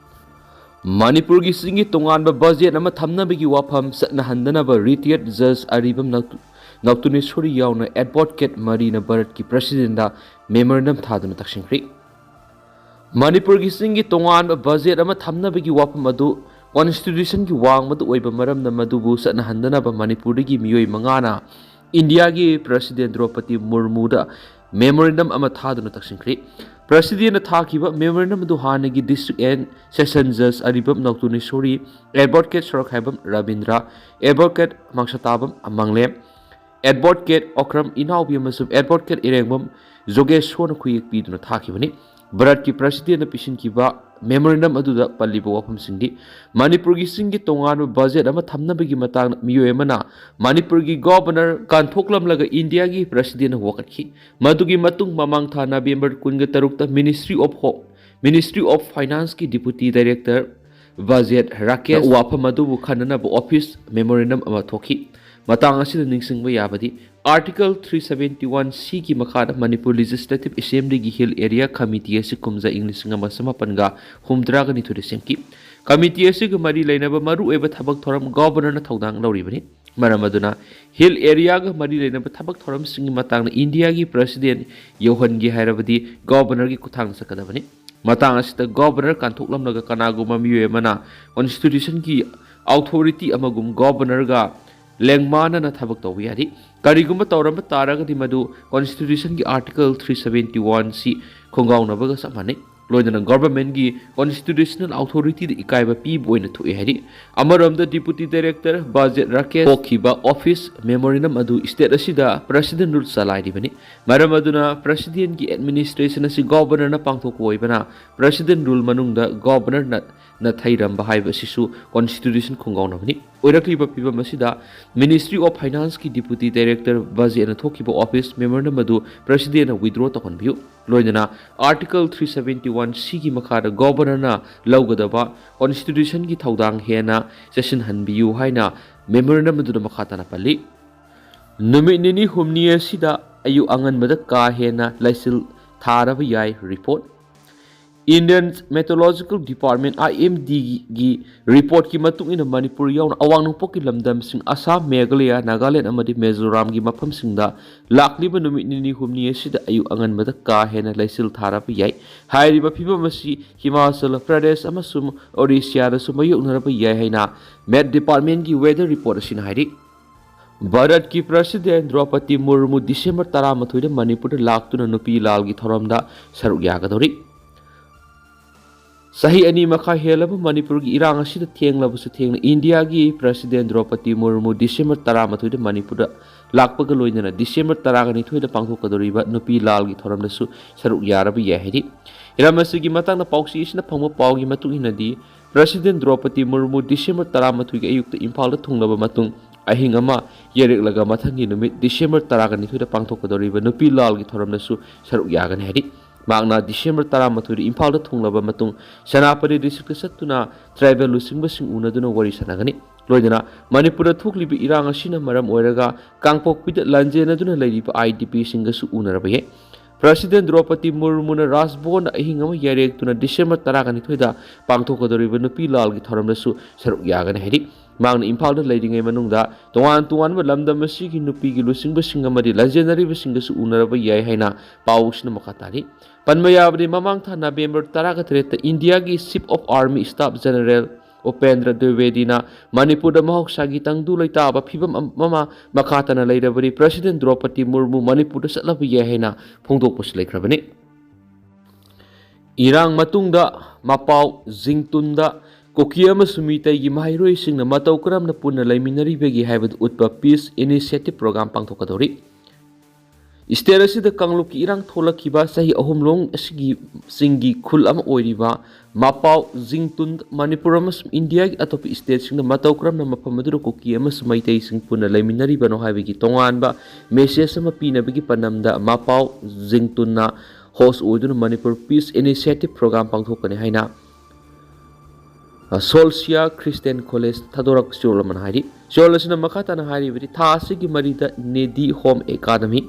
ꯃꯅꯤꯄꯨꯔꯒꯤ ꯆꯤꯡꯒꯤ ꯇꯣꯉꯥꯟꯕ ꯕꯖꯦꯠ ꯑꯃ ꯊꯝꯅꯕꯒꯤ ꯋꯥꯐꯝ ꯆꯠꯅꯍꯟꯗꯅꯕ ꯔꯤꯇꯥꯌꯔꯗ ꯖꯖ ꯑꯔꯤꯕꯝ ꯅꯧ-, ꯅꯧꯇꯨꯅꯦꯁꯣꯔꯤ ꯌꯥꯎꯅ ꯑꯦꯗꯚꯣꯀꯦꯠ ꯃꯔꯤꯅ ꯚꯥꯔꯠꯀꯤ ꯄ꯭ꯔꯁꯤꯗꯦꯟꯗ ꯃꯦꯃꯣꯔꯦꯟꯗꯝ ꯊꯥꯗꯨꯅ ꯇꯛꯁꯤꯟꯈ꯭ꯔꯤ꯫ ꯃꯅꯤꯄꯨꯔꯒꯤ ꯆꯤꯡꯒꯤ ꯇꯣꯉꯥꯟꯕ ꯕꯖꯦꯠ ꯑꯃ ꯊꯝꯅꯕꯒꯤ ꯋꯥꯐꯝ ꯑꯗꯨ ꯀꯣꯟꯁꯇꯤꯇ꯭ꯌꯨꯁꯟꯒꯤ ꯋꯥꯡꯃꯗ ꯑꯣꯏꯕ ꯃꯔꯝꯅ ꯃꯗꯨꯕꯨ ꯆꯠꯅꯍꯟꯗꯅꯕ ꯃꯅꯤꯄꯨꯔꯗꯒꯤ ꯃꯤꯑꯣꯏ ꯃꯉꯥꯅ ꯏꯟꯗꯤꯌꯥꯒꯤ ꯄ꯭ꯔꯁꯤꯗꯦꯟ ꯗ꯭ꯔꯧꯄꯗꯤ ꯃꯨꯔꯃꯨꯗ ꯃꯦꯃꯣꯔꯦꯟꯗꯝ ꯑꯃ ꯊꯥꯗꯨꯅ ꯇꯛꯁꯤꯟꯈ꯭ꯔꯦ꯫ ꯄ꯭ꯔꯁꯤꯗꯦꯟꯅ ꯊꯥꯈꯤꯕ ꯃꯦꯃꯣꯔꯦꯟꯗꯝ ꯑꯗꯨ ꯍꯥꯟꯅꯒꯤ ꯗꯤꯁꯇ꯭ꯔꯤꯛ ꯑꯦꯟ ꯁꯦꯁꯟ ꯖꯖ ꯑꯔꯤꯕꯝ ꯅꯧꯇꯨꯅꯦꯁꯣꯔꯤ, advocate Sorokhaibam Rabindra, advocate Mangsatabam Manglem, advocate Okram Inaobi ꯑꯃꯁꯨꯡ ꯑꯦꯗꯚꯣꯀꯦꯠ ꯏꯔꯦꯡꯕꯝ ꯖꯣꯒꯦꯁꯣꯔꯅ ꯈꯨꯌꯦꯛ ꯄꯤꯗꯨꯅ ꯊꯥꯈꯤꯕꯅꯤ꯫ ꯚꯥꯔꯠꯀꯤ ꯄ꯭ꯔꯁꯤꯗꯦꯟꯅ ꯄꯤꯁꯤꯟꯈꯤꯕ ꯃꯦꯃꯣꯔꯦꯟꯗꯝ ꯑꯗꯨꯗ ꯄꯜꯂꯤꯕ ꯋꯥꯐꯝꯁꯤꯡꯗꯤ: ꯃꯅꯤꯄꯨꯔꯒꯤ ꯆꯤꯡꯒꯤ ꯇꯣꯉꯥꯟꯕ ꯕꯖꯦꯠ ꯑꯃ ꯊꯝꯅꯕꯒꯤ ꯃꯇꯥꯡꯗ ꯃꯤꯑꯣꯏ ꯑꯃꯅ ꯃꯅꯤꯄꯨꯔꯒꯤ ꯒꯣꯚꯔꯅꯔ ꯀꯥꯟꯊꯣꯛꯂꯝꯂꯒ ꯏꯟꯗꯤꯌꯥꯒꯤ ꯄ꯭ꯔꯁꯤꯗꯦꯟꯅ ꯋꯥꯀꯠꯈꯤ꯫ ꯃꯗꯨꯒꯤ ꯃꯇꯨꯡ ꯃꯃꯥꯡ ꯊꯥ ꯅꯕꯦꯝꯕꯔ ꯀꯨꯟꯒ ꯇꯔꯨꯛꯇ Ministry of Home, Ministry of Financeꯀꯤ Deputy Director budget Rakesh ꯋꯥꯐꯝ ꯑꯗꯨꯕꯨ ꯈꯟꯅꯅꯕ ꯑꯣꯐꯤꯁ ꯃꯦꯃꯣꯔꯦꯟꯗꯝ ꯑꯃ ꯊꯣꯛꯈꯤ꯫ ꯃꯇꯥꯡ ꯑꯁꯤꯗ ꯅꯤꯡꯁꯤꯡꯕ ꯌꯥꯕꯗꯤ, Article three seventy one Cꯒꯤ ꯃꯈꯥꯗ Manipur Legislative Assemblyꯒꯤ Hill Area Committee ꯑꯁꯤ ꯀꯨꯝꯖꯥ ꯏꯪ ꯂꯤꯁꯤꯡ ꯑꯃ ꯆꯃꯥꯄꯟꯒ ꯍꯨꯝꯗ꯭ꯔꯥꯒ ꯅꯤꯊꯣꯏꯗ ꯁꯦꯝꯈꯤ꯫ Committee ꯑꯁꯤꯒ ꯃꯔꯤ ꯂꯩꯅꯕ ꯃꯔꯨꯑꯣꯏꯕ ꯊꯕꯛ ꯊꯧꯔꯝ ꯒꯣꯚꯔꯅꯔꯅ ꯊꯧꯗꯥꯡ ꯂꯧꯔꯤꯕꯅꯤ꯫ ꯃꯔꯝ ꯑꯗꯨꯅ Hill Areaꯒ ꯃꯔꯤ ꯂꯩꯅꯕ ꯊꯕꯛ ꯊꯧꯔꯝꯁꯤꯡꯒꯤ ꯃꯇꯥꯡꯗ ꯏꯟꯗꯤꯌꯥꯒꯤ ꯄ꯭ꯔꯁꯤꯗꯦꯟ ꯌꯧꯍꯟꯒꯦ ꯍꯥꯏꯔꯕꯗꯤ ꯒꯣꯚꯔꯅꯔꯒꯤ ꯈꯨꯠꯊꯥꯡꯗ ꯆꯠꯀꯗꯕꯅꯤ꯫ ꯃꯇꯥꯡ ꯑꯁꯤꯗ ꯒꯣꯚꯔꯅꯔ ꯀꯥꯟꯊꯣꯛꯂꯝꯂꯒ ꯀꯅꯥꯒꯨꯝꯕ ꯃꯤꯑꯣꯏ ꯑꯃꯅ ꯀꯣꯟꯁꯇꯤꯇ꯭ꯌꯨꯁꯟꯒꯤ ꯑꯣꯊꯣꯔꯤꯇꯤ ꯑꯃꯒꯨꯝ ꯒꯣꯚꯔꯅꯔꯒ ꯂꯦꯡꯃꯥꯟꯅꯅ ꯊꯕꯛ ꯇꯧꯕ ꯌꯥꯔꯤ꯫ ꯀꯔꯤꯒꯨꯝꯕ ꯇꯧꯔꯝꯕ ꯇꯥꯔꯒꯗꯤ ꯃꯗꯨ ꯀꯣꯟꯁꯇꯤꯇ꯭ꯌꯨꯁꯟꯒꯤ Article three seventy one C ꯈꯣꯡꯒꯥꯎꯅꯕꯒ ꯆꯞ ꯃꯥꯟꯅꯩ꯫ ꯂꯣꯏꯅꯅ ꯒꯣꯚꯔꯟꯃꯦꯟꯠꯀꯤ ꯀꯣꯟꯁꯇꯤꯇ꯭ꯌꯨꯁꯅꯦꯜ ꯑꯣꯊꯣꯔꯤꯇꯤꯗ ꯏꯀꯥꯏꯕ ꯄꯤꯕ ꯑꯣꯏꯅ ꯊꯣꯛꯑꯦ ꯍꯥꯏꯔꯤ꯫ ꯑꯃꯔꯣꯝꯗ Deputy Director ꯕꯖꯦꯠ ꯔꯥꯀꯦꯁ ꯊꯣꯛꯈꯤꯕ ꯑꯣꯐꯤꯁ ꯃꯦꯃꯣꯔꯦꯟꯗꯝ ꯑꯗꯨ ꯁ꯭ꯇꯦꯠ ꯑꯁꯤꯗ ꯄ꯭ꯔꯁꯤꯗꯦꯟ ꯔꯨꯜ ꯆꯂꯥꯏꯔꯤꯕꯅꯤ꯫ ꯃꯔꯝ ꯑꯗꯨꯅ ꯄ꯭ꯔꯁꯤꯗꯦꯟꯒꯤ ꯑꯦꯗꯃꯤꯅꯤꯁꯇ꯭ꯔꯦꯁꯟ ꯑꯁꯤ ꯒꯣꯚꯔꯅꯔꯅ ꯄꯥꯡꯊꯣꯛꯄ ꯑꯣꯏꯕꯅ ꯄ꯭ꯔꯁꯤꯗꯦꯟ ꯔꯨꯜ ꯃꯅꯨꯡꯗ ꯒꯣꯚꯔꯅꯔꯅ ꯅꯥꯊꯩꯔꯝꯕ ꯍꯥꯏꯕ ꯑꯁꯤꯁꯨ ꯀꯣꯟꯁꯇꯤꯇ꯭ꯌꯨꯁꯟ ꯈꯣꯡꯒꯥꯎꯅꯕꯅꯤ꯫ ꯑꯣꯏꯔꯛꯂꯤꯕ ꯐꯤꯕꯝ ꯑꯁꯤꯗ Ministry of Financeꯀꯤ Deputy Director ꯕꯖꯦꯠꯅ ꯊꯣꯛꯈꯤꯕ ꯑꯣꯐꯤꯁ ꯃꯦꯃꯣꯔꯦꯟꯗꯝ ꯑꯗꯨ ꯄ꯭ꯔꯁꯤꯗꯦꯟꯅ withdraw ꯇꯧꯍꯟꯕꯤꯌꯨ꯫ ꯂꯣꯏꯅꯅ Article three seventy one Cꯒꯤ ꯃꯈꯥꯗ ꯒꯣꯚꯔꯅꯔꯅ ꯂꯧꯒꯗꯕ ꯀꯣꯟꯁꯇꯤꯇ꯭ꯌꯨꯁꯟꯒꯤ ꯊꯧꯗꯥꯡ ꯍꯦꯟꯅ ꯆꯦꯠꯁꯤꯟꯍꯟꯕꯤꯌꯨ ꯍꯥꯏꯅ ꯃꯦꯃꯣꯔꯦꯟꯗꯝ ꯑꯗꯨꯗ ꯃꯈꯥ ꯇꯥꯅ ꯄꯜꯂꯤ꯫ ꯅꯨꯃꯤꯠ ꯅꯤꯅꯤ ꯍꯨꯝꯅꯤ ꯑꯁꯤꯗ ꯑꯌꯨꯛ ꯑꯉꯟꯕꯗ ꯀꯥ ꯍꯦꯟꯅ ꯂꯩꯆꯤꯜ ꯊꯥꯔꯕ ꯌꯥꯏ ꯔꯤꯄꯣꯔꯠ꯫ Indian Meteorological Department, IMDꯒꯤ ꯔꯤꯄꯣꯔꯠꯀꯤ ꯃꯇꯨꯡ ꯏꯟꯅ ꯃꯅꯤꯄꯨꯔ ꯌꯥꯎꯅ ꯑꯋꯥꯡ ꯅꯣꯡꯄꯣꯛꯀꯤ ꯂꯝꯗꯝꯁꯤꯡ ꯑꯁꯥꯝ, ꯃꯦꯘꯥꯂꯌꯥ, ꯅꯥꯒꯥꯂꯦꯟ ꯑꯃꯗꯤ ꯃꯤꯖꯣꯔꯥꯝꯒꯤ ꯃꯐꯝꯁꯤꯡꯗ ꯂꯥꯛꯂꯤꯕ ꯅꯨꯃꯤꯠ ꯅꯤꯅꯤ ꯍꯨꯝꯅꯤ ꯑꯁꯤꯗ ꯑꯌꯨꯛ ꯑꯉꯟꯕꯗ ꯀꯥ ꯍꯦꯟꯅ ꯂꯩꯆꯤꯜ ꯊꯥꯔꯕ ꯌꯥꯏ꯫ ꯍꯥꯏꯔꯤꯕ ꯐꯤꯕꯝ ꯑꯁꯤ ꯍꯤꯃꯥꯆꯜ ꯄ꯭ꯔꯗꯦꯁ ꯑꯃꯁꯨꯡ ꯑꯣꯔꯤꯁꯤꯌꯥꯗꯁꯨ ꯃꯥꯌꯣꯛꯅꯔꯕ ꯌꯥꯏ ꯍꯥꯏꯅ ꯃꯦꯠ ꯗꯤꯄꯥꯔꯠꯃꯦꯟꯠꯀꯤ ꯋꯦꯗꯔ ꯔꯤꯄꯣꯔꯠ ꯑꯁꯤꯅ ꯍꯥꯏꯔꯤ꯫ ꯚꯥꯔꯠꯀꯤ ꯄ꯭ꯔꯁꯤꯗꯦꯟ ꯗ꯭ꯔꯧꯄꯗꯤ ꯃꯨꯔꯃꯨ ꯗꯤꯁꯦꯝꯕꯔ ꯇꯔꯥꯃꯥꯊꯣꯏꯗ ꯃꯅꯤꯄꯨꯔꯗ ꯂꯥꯛꯇꯨꯅ ꯅꯨꯄꯤ ꯂꯥꯜꯒꯤ ꯊꯧꯔꯝꯗ ꯁꯔꯨꯛ ꯌꯥꯒꯗꯧꯔꯤ꯫ ꯆꯍꯤ ꯑꯅꯤ ꯃꯈꯥꯏ ꯍꯦꯜꯂꯕ ꯃꯅꯤꯄꯨꯔꯒꯤ ꯏꯔꯥꯡ ꯑꯁꯤꯗ ꯊꯦꯡꯂꯕꯁꯨ ꯊꯦꯡꯅ ꯏꯟꯗꯤꯌꯥꯒꯤ ꯄ꯭ꯔꯁꯤꯗꯦꯟ ꯗ꯭ꯔꯧꯄꯗꯤ ꯃꯨꯔꯃꯨ ꯗꯤꯁꯦꯝꯕꯔ ꯇꯔꯥꯃꯥꯊꯣꯏꯗ ꯃꯅꯤꯄꯨꯔꯗ ꯂꯥꯛꯄꯒ ꯂꯣꯏꯅꯅ ꯗꯤꯁꯦꯝꯕꯔ ꯇꯔꯥꯒ ꯅꯤꯊꯣꯏꯗ ꯄꯥꯡꯊꯣꯛꯀꯗꯧꯔꯤꯕ ꯅꯨꯄꯤ ꯂꯥꯜꯒꯤ ꯊꯧꯔꯝꯗꯁꯨ ꯁꯔꯨꯛ ꯌꯥꯔꯕ ꯌꯥꯏ ꯍꯥꯏꯔꯤ꯫ ꯍꯤꯔꯝ ꯑꯁꯤꯒꯤ ꯃꯇꯥꯡꯗ ꯄꯥꯎꯆꯦ ꯑꯁꯤꯅ ꯐꯪꯕ ꯄꯥꯎꯒꯤ ꯃꯇꯨꯡ ꯏꯟꯅꯗꯤ, ꯄ꯭ꯔꯁꯤꯗꯦꯟ ꯗ꯭ꯔꯧꯄꯗꯤ ꯃꯨꯔꯃꯨ ꯗꯤꯁꯦꯝꯕꯔ ꯇꯔꯥꯃꯥꯊꯣꯏꯒꯤ ꯑꯌꯨꯛꯇ ꯏꯝꯐꯥꯜꯗ ꯊꯨꯡꯂꯕ ꯃꯇꯨꯡ, ꯑꯍꯤꯡ ꯑꯃ ꯌꯩꯔꯛꯂꯒ ꯃꯊꯪꯒꯤ ꯅꯨꯃꯤꯠ ꯗꯤꯁꯦꯝꯕꯔ ꯇꯔꯥꯒ ꯅꯤꯊꯣꯏꯗ ꯄꯥꯡꯊꯣꯛꯀꯗꯧꯔꯤꯕ ꯅꯨꯄꯤ ꯂꯥꯜꯒꯤ ꯊꯧꯔꯝꯗꯁꯨ ꯁꯔꯨꯛ ꯌꯥꯒꯅꯤ ꯍꯥꯏꯔꯤ꯫ ꯃꯍꯥꯛꯅ ꯗꯤꯁꯦꯝꯕꯔ ꯇꯔꯥꯃꯥꯊꯣꯏꯗ ꯏꯝꯐꯥꯜꯗ ꯊꯨꯡꯂꯕ ꯃꯇꯨꯡ, ꯁꯦꯅꯥꯄꯇꯤ ꯗꯤꯁꯇ꯭ꯔꯤꯛꯇ ꯆꯠꯇꯨꯅ ꯇ꯭ꯔꯥꯏꯕꯦꯜ ꯂꯨꯆꯤꯡꯕꯁꯤꯡ ꯎꯅꯗꯨꯅ ꯋꯥꯔꯤ ꯁꯥꯟꯅꯒꯅꯤ꯫ ꯂꯣꯏꯅꯅ ꯃꯅꯤꯄꯨꯔꯗ ꯊꯣꯛꯂꯤꯕ ꯏꯔꯥꯡ ꯑꯁꯤꯅ ꯃꯔꯝ ꯑꯣꯏꯔꯒ ꯀꯥꯡꯄꯣꯛꯄꯤꯗ ꯂꯥꯟꯖꯦꯟꯅꯗꯨꯅ ꯂꯩꯔꯤꯕ IDPꯁꯤꯡꯒꯁꯨ ꯎꯅꯔꯕ ꯌꯥꯏ꯫ ꯄ꯭ꯔꯁꯤꯗꯦꯟ ꯗ꯭ꯔꯧꯄꯗꯤ ꯃꯨꯔꯃꯨꯅ ꯔꯥꯖꯚꯕꯟꯗ ꯑꯍꯤꯡ ꯑꯃ ꯌꯥꯔꯦꯛꯇꯨꯅ ꯗꯤꯁꯦꯝꯕꯔ ꯇꯔꯥꯒ ꯅꯤꯊꯣꯏꯗ ꯄꯥꯡꯊꯣꯛꯀꯗꯧꯔꯤꯕ ꯅꯨꯄꯤ ꯂꯥꯜꯒꯤ ꯊꯧꯔꯝꯗꯁꯨ ꯁꯔꯨꯛ ꯌꯥꯒꯅꯤ ꯍꯥꯏꯔꯤ꯫ ꯃꯍꯥꯛꯅ ꯏꯝꯐꯥꯜꯗ ꯂꯩꯔꯤꯉꯩ ꯃꯅꯨꯡꯗ ꯇꯣꯉꯥꯟ ꯇꯣꯉꯥꯟꯕ ꯂꯝꯗꯝ ꯑꯁꯤꯒꯤ ꯅꯨꯄꯤꯒꯤ ꯂꯨꯆꯤꯡꯕꯁꯤꯡ ꯑꯃꯗꯤ ꯂꯥꯟꯖꯦꯟꯅꯔꯤꯕꯁꯤꯡꯒꯁꯨ ꯎꯅꯔꯕ ꯌꯥꯏ ꯍꯥꯏꯅ ꯄꯥꯎꯁꯤꯅ ꯃꯈꯥ ꯇꯥꯔꯤ꯫ ꯄꯟꯕ ꯌꯥꯕꯗꯤ, ꯃꯃꯥꯡ ꯊꯥ ꯅꯕꯦꯝꯕꯔ ꯇꯔꯥꯒ ꯇꯔꯦꯠꯇ ꯏꯟꯗꯤꯌꯥꯒꯤ Chief of Army Staff General Upendra ꯗ꯭ꯋꯤꯕꯦꯗꯤꯅ ꯃꯅꯤꯄꯨꯔꯗ ꯃꯍꯧꯁꯥꯒꯤ ꯇꯪꯗꯨ ꯂꯩꯇꯥꯕ ꯐꯤꯕꯝ ꯑꯃ ꯃꯈꯥ ꯇꯥꯅ ꯂꯩꯔꯕꯗꯤ ꯄ꯭ꯔꯁꯤꯗꯦꯟ ꯗ꯭ꯔꯧꯄꯗꯤ ꯃꯨꯔꯃꯨ ꯃꯅꯤꯄꯨꯔꯗ ꯆꯠꯂꯕ ꯌꯥꯏ ꯍꯥꯏꯅ ꯐꯣꯡꯗꯣꯛꯄꯁꯨ ꯂꯩꯈ꯭ꯔꯕꯅꯤ꯫ ꯏꯔꯥꯡ ꯃꯇꯨꯡꯗ ꯃꯄꯥꯎ ꯖꯤꯡꯇꯨꯟꯗ ꯀꯨꯀꯤ ꯑꯃꯁꯨꯡ ꯃꯤꯇꯩꯒꯤ ꯃꯍꯩꯔꯣꯏꯁꯤꯡꯅ ꯃꯇꯧ ꯀꯔꯝꯅ ꯄꯨꯟꯅ ꯂꯩꯃꯤꯟꯅꯔꯤꯕꯒꯦ ꯍꯥꯏꯕꯗꯨ ꯎꯠꯄ Peace Initiative Program ꯄꯥꯡꯊꯣꯛꯀꯗꯧꯔꯤ꯫ ꯁ꯭ꯇꯦꯠ ꯑꯁꯤꯗ ꯀꯥꯡꯂꯨꯞꯀꯤ ꯏꯔꯥꯡ ꯊꯣꯛꯂꯛꯈꯤꯕ ꯆꯍꯤ ꯑꯍꯨꯝ ꯂꯣꯡ ꯑꯁꯤꯒꯤ ꯆꯤꯡꯒꯤ ꯈꯨꯜ ꯑꯃ ꯑꯣꯏꯔꯤꯕ ꯃꯄꯥꯎ ꯖꯤꯡꯇꯨꯟ ꯃꯅꯤꯄꯨꯔ ꯑꯃꯁꯨꯡ ꯏꯟꯗꯤꯌꯥꯒꯤ ꯑꯇꯣꯞꯄ ꯁ꯭ꯇꯦꯠꯁꯤꯡꯗ ꯃꯇꯧ ꯀꯔꯝꯅ ꯃꯐꯝ ꯑꯗꯨꯗ ꯀꯨꯀꯤ ꯑꯃꯁꯨꯡ ꯃꯩꯇꯩꯁꯤꯡ ꯄꯨꯟꯅ ꯂꯩꯃꯤꯟꯅꯔꯤꯕꯅꯣ ꯍꯥꯏꯕꯒꯤ ꯇꯣꯉꯥꯟꯕ ꯃꯦꯁꯦꯖ ꯑꯃ ꯄꯤꯅꯕꯒꯤ ꯄꯥꯟꯗꯝꯗ ꯃꯄꯥꯎ ꯖꯤꯡꯇꯨꯟꯅ ꯍꯣꯁ ꯑꯣꯏꯗꯨꯅ ꯃꯅꯤꯄꯨꯔ Peace Initiative Program ꯄꯥꯡꯊꯣꯛꯀꯅꯤ ꯍꯥꯏꯅ ꯁꯣꯜꯁꯤꯌꯥ ꯈ꯭ꯔꯤꯁꯇꯤꯌꯟ ꯀꯣꯂꯦꯖ ꯊꯥꯗꯣꯔꯛꯄ ꯆꯦꯔꯣꯜ ꯑꯃꯅ ꯍꯥꯏꯔꯤ꯫ ꯆꯦꯔꯣꯜ ꯑꯁꯤꯅ ꯃꯈꯥ ꯇꯥꯅ ꯍꯥꯏꯔꯤꯕꯗꯤ, ꯊꯥ ꯑꯁꯤꯒꯤ ꯃꯔꯤꯗ ꯅꯦꯗꯤ ꯍꯣꯝ ꯑꯦꯀꯥꯗꯃꯤ,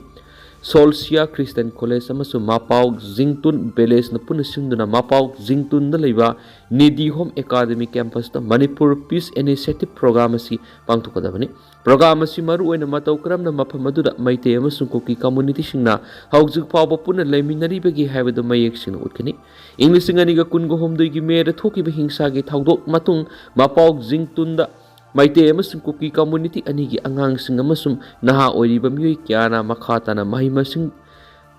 ꯁꯣꯜꯁꯤꯌꯥ ꯈ꯭ꯔꯤꯁꯇꯤꯌꯟ ꯀꯣꯂꯦꯖ ꯑꯃꯁꯨꯡ ꯃꯥꯄꯥꯎ ꯖꯤꯡꯇꯨꯟ ꯚꯤꯂꯦꯖꯅ ꯄꯨꯟꯅ ꯁꯤꯟꯗꯨꯅ ꯃꯥꯄꯥꯎ ꯖꯤꯡꯇꯨꯟꯗ ꯂꯩꯕ ꯅꯦꯗꯤ ꯍꯣꯝ ꯑꯦꯀꯥꯗꯃꯤ ꯀꯦꯝꯄꯁꯇ ꯃꯅꯤꯄꯨꯔ Peace Initiative Program ꯑꯁꯤ ꯄꯥꯡꯊꯣꯛꯀꯗꯕꯅꯤ꯫ ꯄ꯭ꯔꯣꯒ꯭ꯔꯥꯝ ꯑꯁꯤ ꯃꯔꯨꯑꯣꯏꯅ ꯃꯇꯧ ꯀꯔꯝꯅ ꯃꯐꯝ ꯑꯗꯨꯗ ꯃꯩꯇꯩ ꯑꯃꯁꯨꯡ ꯀꯨꯀꯤ ꯀꯝꯃ꯭ꯌꯨꯅꯤꯇꯤꯁꯤꯡꯅ ꯍꯧꯖꯤꯛ ꯐꯥꯎꯕ ꯄꯨꯟꯅ ꯂꯩꯃꯤꯟꯅꯔꯤꯕꯒꯦ ꯍꯥꯏꯕꯗꯨ ꯃꯌꯦꯛ ꯁꯦꯡꯅ ꯎꯠꯀꯅꯤ꯫ ꯏꯪ ꯂꯤꯁꯤꯡ ꯑꯅꯤꯒ ꯀꯨꯟꯒ ꯍꯨꯝꯗꯣꯏꯒꯤ ꯃꯦꯗ ꯊꯣꯛꯈꯤꯕ ꯍꯤꯡꯁꯥꯒꯤ ꯊꯧꯗꯣꯛ ꯃꯇꯨꯡ ꯃꯄꯥꯎ ꯖꯤꯡꯇꯨꯟꯗ ꯃꯩꯇꯩ ꯑꯃꯁꯨꯡ ꯀꯨꯀꯤ ꯀꯝꯃ꯭ꯌꯨꯅꯤꯇꯤ ꯑꯅꯤꯒꯤ ꯑꯉꯥꯡꯁꯤꯡ ꯑꯃꯁꯨꯡ ꯅꯍꯥ ꯑꯣꯏꯔꯤꯕ ꯃꯤꯑꯣꯏ ꯀꯌꯥꯅ ꯃꯈꯥ ꯇꯥꯅ ꯃꯍꯩ ꯃꯁꯤꯡ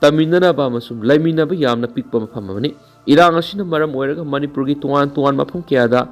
ꯇꯝꯃꯤꯟꯅꯅꯕ ꯑꯃꯁꯨꯡ ꯂꯩꯃꯤꯟꯅꯕ ꯌꯥꯝꯅ ꯄꯤꯛꯄ ꯃꯐꯝ ꯑꯃꯅꯤ꯫ ꯏꯔꯥꯡ ꯑꯁꯤꯅ ꯃꯔꯝ ꯑꯣꯏꯔꯒ ꯃꯅꯤꯄꯨꯔꯒꯤ ꯇꯣꯉꯥꯟ ꯇꯣꯉꯥꯟꯕ ꯃꯐꯝ ꯀꯌꯥꯗ